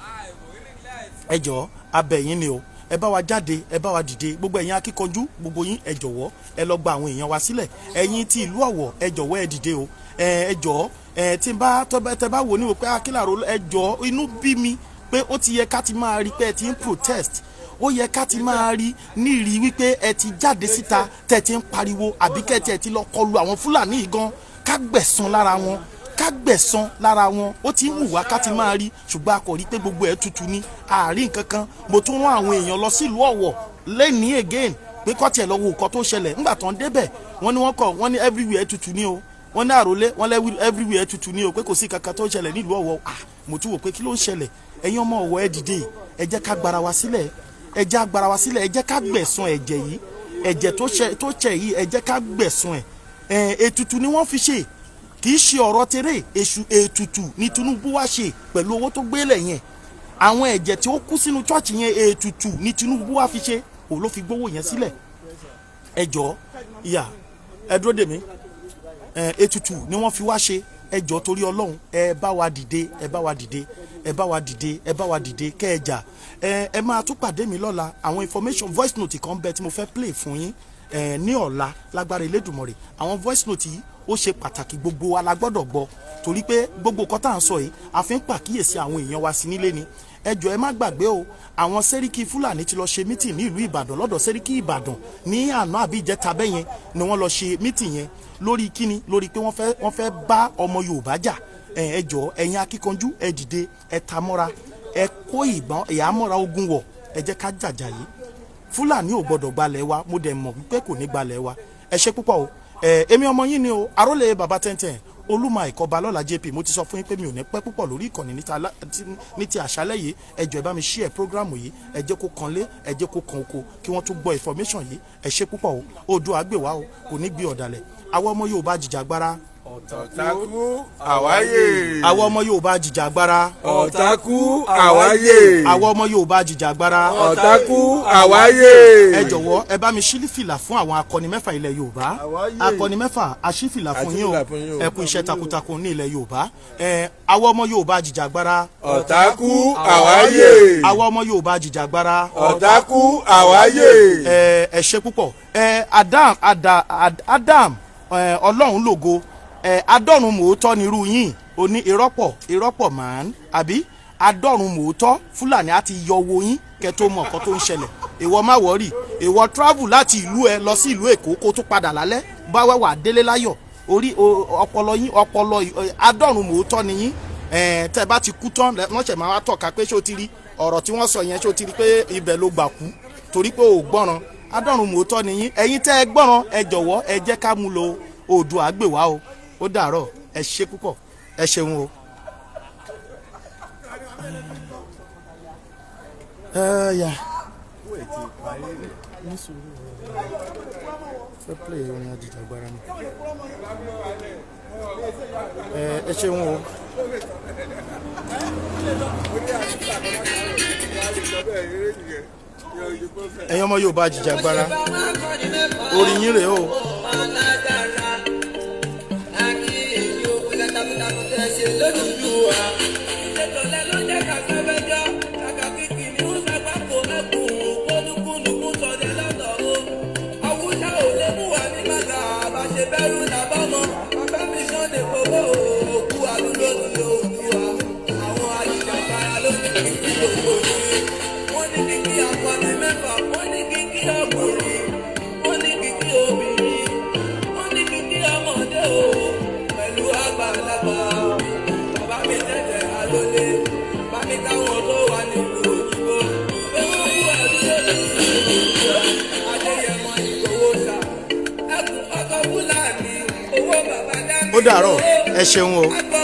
Ẹ jọ̀ọ́, abẹ̀ yín ni o. Ẹ bá wa jáde, ẹ bá wa dìde. Gbogbo ẹ̀yin akíkanjú, gbogbo yín, ẹ jọ̀wọ́, ẹ lọ gba àwọn èèyàn wa sílẹ̀. Ẹ̀yin tí ìlú Ọ̀wọ̀, ẹ jọ̀wọ́, ẹ dìde o. Ẹ jọ̀ọ́, ẹ tí n bá tẹ bá wò ní wò pé akílàró, ẹ jọ̀ọ́, inú bí mi pé ó ti yẹ ká ti máa rí pé ẹ ti ń protest. Ó yẹ ká ti máa rí nírí wípé ẹ ti jáde síta, tẹ̀ ti ń pariwo, àbí kẹ́ ẹ ti lọ kọlu àwọn Fúlàní yìí gan, ká gbẹ̀san lára wọn, ká gbẹ̀san lára wọn. Ó ti ń wù wá ká ti máa rí, ṣùgbọ́n a kò rí pé gbogbo ẹ̀ tutù ní àárín nǹkan kan. Mo tún rán àwọn èèyàn lọ sílùú Ọ̀wọ̀ lẹ́nìí again pé kọ́ tiẹ̀ lọ wo nǹkan tó ṣẹlẹ̀. Ńgbà tó ń débẹ̀, wọ́n ní wọ́n kọ̀, wọ́n ní everywhere tutù ní o. Wọ́n ní àròlé, wọ́n lẹ́ everywhere tutù ní o, pé kò sí kankan tó ṣẹlẹ̀ nílùú Ọ̀wọ̀. Ah, mo tún wò pé kí ló ń ṣẹlẹ̀? Ẹ̀yin ọmọ Ọ̀wọ̀, ẹ dìde, ẹ jẹ́ ká gbara wa sílẹ̀, ẹ jẹ́ ká gbara wa sílẹ̀, ẹ jẹ́ ká gbẹ̀san ẹ̀jẹ̀ yìí, ẹ̀jẹ̀ tó ṣẹ̀ yìí, ẹ jẹ́ ká gbẹ̀san ẹ̀. Ẹ̀ ètùtù ni wọ́n fi ṣe, kì í ṣe ọ̀rọ̀ tèrè èṣù. Ètùtù ni Tinubu wá ṣe pẹ̀lú owó tó gbélé yẹn. Àwọn ẹ̀jẹ̀ tí ó kú sínú church yẹn, ètùtù ni Tinubu wá fi ṣe, òun ló fi gbówó yẹn sílẹ̀. Ẹ jọ̀ọ́, ìyá, ẹ dúró dè mí. Ètùtù ni wọ́n fi wá ṣe. Ẹ jọ̀ọ́, torí Ọlọ́run, ẹ bá wa dìde, ẹ bá wa dìde, ẹ bá wa dìde, ẹ bá wa dìde kẹ́ ẹ jà. Ẹ máa tún pàdé mi lọ́la. Àwọn information voice note kan bẹ tí mo fẹ́ play fún yín ẹ ní ọ̀la lágbára Elédùmarè. Àwọn voice note yìí, ó ṣe pàtàkì, gbogbo wa la gbọ́dọ̀ gbọ́, torí pé gbogbo nǹkan tá à ń sọ yìí, a fi ń pàkíyèsí àwọn èèyàn wa sí nílé ni. Ẹ jọ̀ọ́, ẹ má gbàgbé o, àwọn sẹ́ríkì Fúlàní ti lọ ṣe meeting ní ìlú Ìbàdàn lọ́dọ̀ sẹ́ríkì Ìbàdàn ní àná àbí ìjẹta bẹ́yẹn ni wọ́n lọ ṣe meeting yẹn. Lórí kíni? Lórí pé wọ́n fẹ́ bá ọmọ Yorùbá jà. Ẹ jọ̀ọ́, ẹ̀yin akíkanjú, ẹ dìde, ẹ ta mọ́ra, ẹ kó ìbọn ìhámọ́ra ogun wọ̀, ẹ jẹ́ ká jàjà yìí. Fúlàní ò gbọ́dọ̀ gbalẹ̀ wa. Mo dẹ̀ mọ̀ wípé kò ní gbalẹ̀ wa. Ẹ ṣé púpọ̀ o. Ẹ èmi ọmọ yín ni o, àrólé bàbá tẹ́ntẹ́n, Olúmọ Ìkọba lọ́la JP. Mo ti sọ fún yín pé mi ò ní pẹ́ púpọ̀ lórí ìkànnì ní ti àṣálẹ́ yìí. Ẹ jọ̀ọ́, ẹ bá mi share program yìí, ẹ jẹ́ kó kan lé, ẹ jẹ́ kó kan oko, kí wọ́n tún gbọ́ information yìí. Ẹ ṣé púpọ̀ o. Oòduà gbè wá o, kò ní gbé ọ̀dàlẹ̀. Àwọn ọmọ Yorùbá jìjàgbara. Ọ̀tákú àwáyè. Àwọn ọmọ Yorùbá jìjàgbara. Ọ̀tákú àwáyè. Àwọn ọmọ Yorùbá jìjàgbara. Ọ̀tákú àwáyè. Ẹ jọ̀wọ́, ẹ bá mi ṣí fìlà fún àwọn akọni mẹ́fà ilẹ̀ Yorùbá. Akọni mẹ́fà, aṣífìlà fún yín o. Aṣífìlà fún yín o. Ẹ kú iṣẹ́ takuntakun ní ilẹ̀ Yorùbá. Ẹ àwọn ọmọ Yorùbá jìjàgbara. Ọ̀tákú àwáyè. Àwọn ọmọ Yorùbá jìjàgbara. Ọ̀tákú àwáyè. Ẹ ẹ ṣe púpọ̀. Ẹ Adam Adam, ẹ Ọlọ́run lògo. Ẹ adọ́run mòótọ́ nírú yín oní irọ́pọ̀ irọ́pọ̀ màán àbí adọ́run mòótọ́. Fúlàní á ti yọ owó yín kẹ́ tó mọ̀ nǹkan tó ń ṣẹlẹ̀. Ìwọ má worry, ìwọ travel láti ìlú ẹ lọ sí ìlú Èkó, kó tó padà lálẹ́ bá wà wà délé láyọ̀. Orí ọpọlọ yín, ọpọlọ adọ́run mòótọ́ ni yín. Ẹ tẹ́ bá ti kú tán, wọ́n ṣẹ̀ máa wá tọ́ka pé ṣé o ti rí ọ̀rọ̀ tí wọ́n sọ yẹn, ṣé o ti rí pé ibẹ̀ ló gbà kú torí pé ò gbọ́ràn. Adọ́run mòótọ́ ni yín. Ẹ̀yin tẹ́ ẹ gbọ́ràn, ẹ jọ̀wọ́, ẹ jẹ́ ká mú lo Oòduà gbè wá o. Ó dàárọ̀, ẹ ṣe púpọ̀, ẹ ṣeun o. Ẹ yà ní sùúrù, fẹ́ play orin ajìjàgbara ni. Ẹ ṣeun o. Ẹ̀yin ọmọ Yorùbá jìjàgbara, orin yín rèé o. Wọ́n ní kíkí akọni mẹ́fà, wọ́n ní kíkí ọkùnrin, wọ́n ní kíkí obìnrin, wọ́n ní kíkí ọmọdé o, pẹ̀lú àgbàlagbà. Bàbá mi tẹ̀tẹ̀ alólè, bá mi káwọn tó wà nílùú òyìnbó. Pé wọ́n kú àdúrà lóṣù Adéyẹmọ Ìgbòho ṣá. Ẹkùn ọkọ̀ Fúlàní, owó bàbá dá mi. Ó dàárọ̀, ẹ ṣeun o. Akọ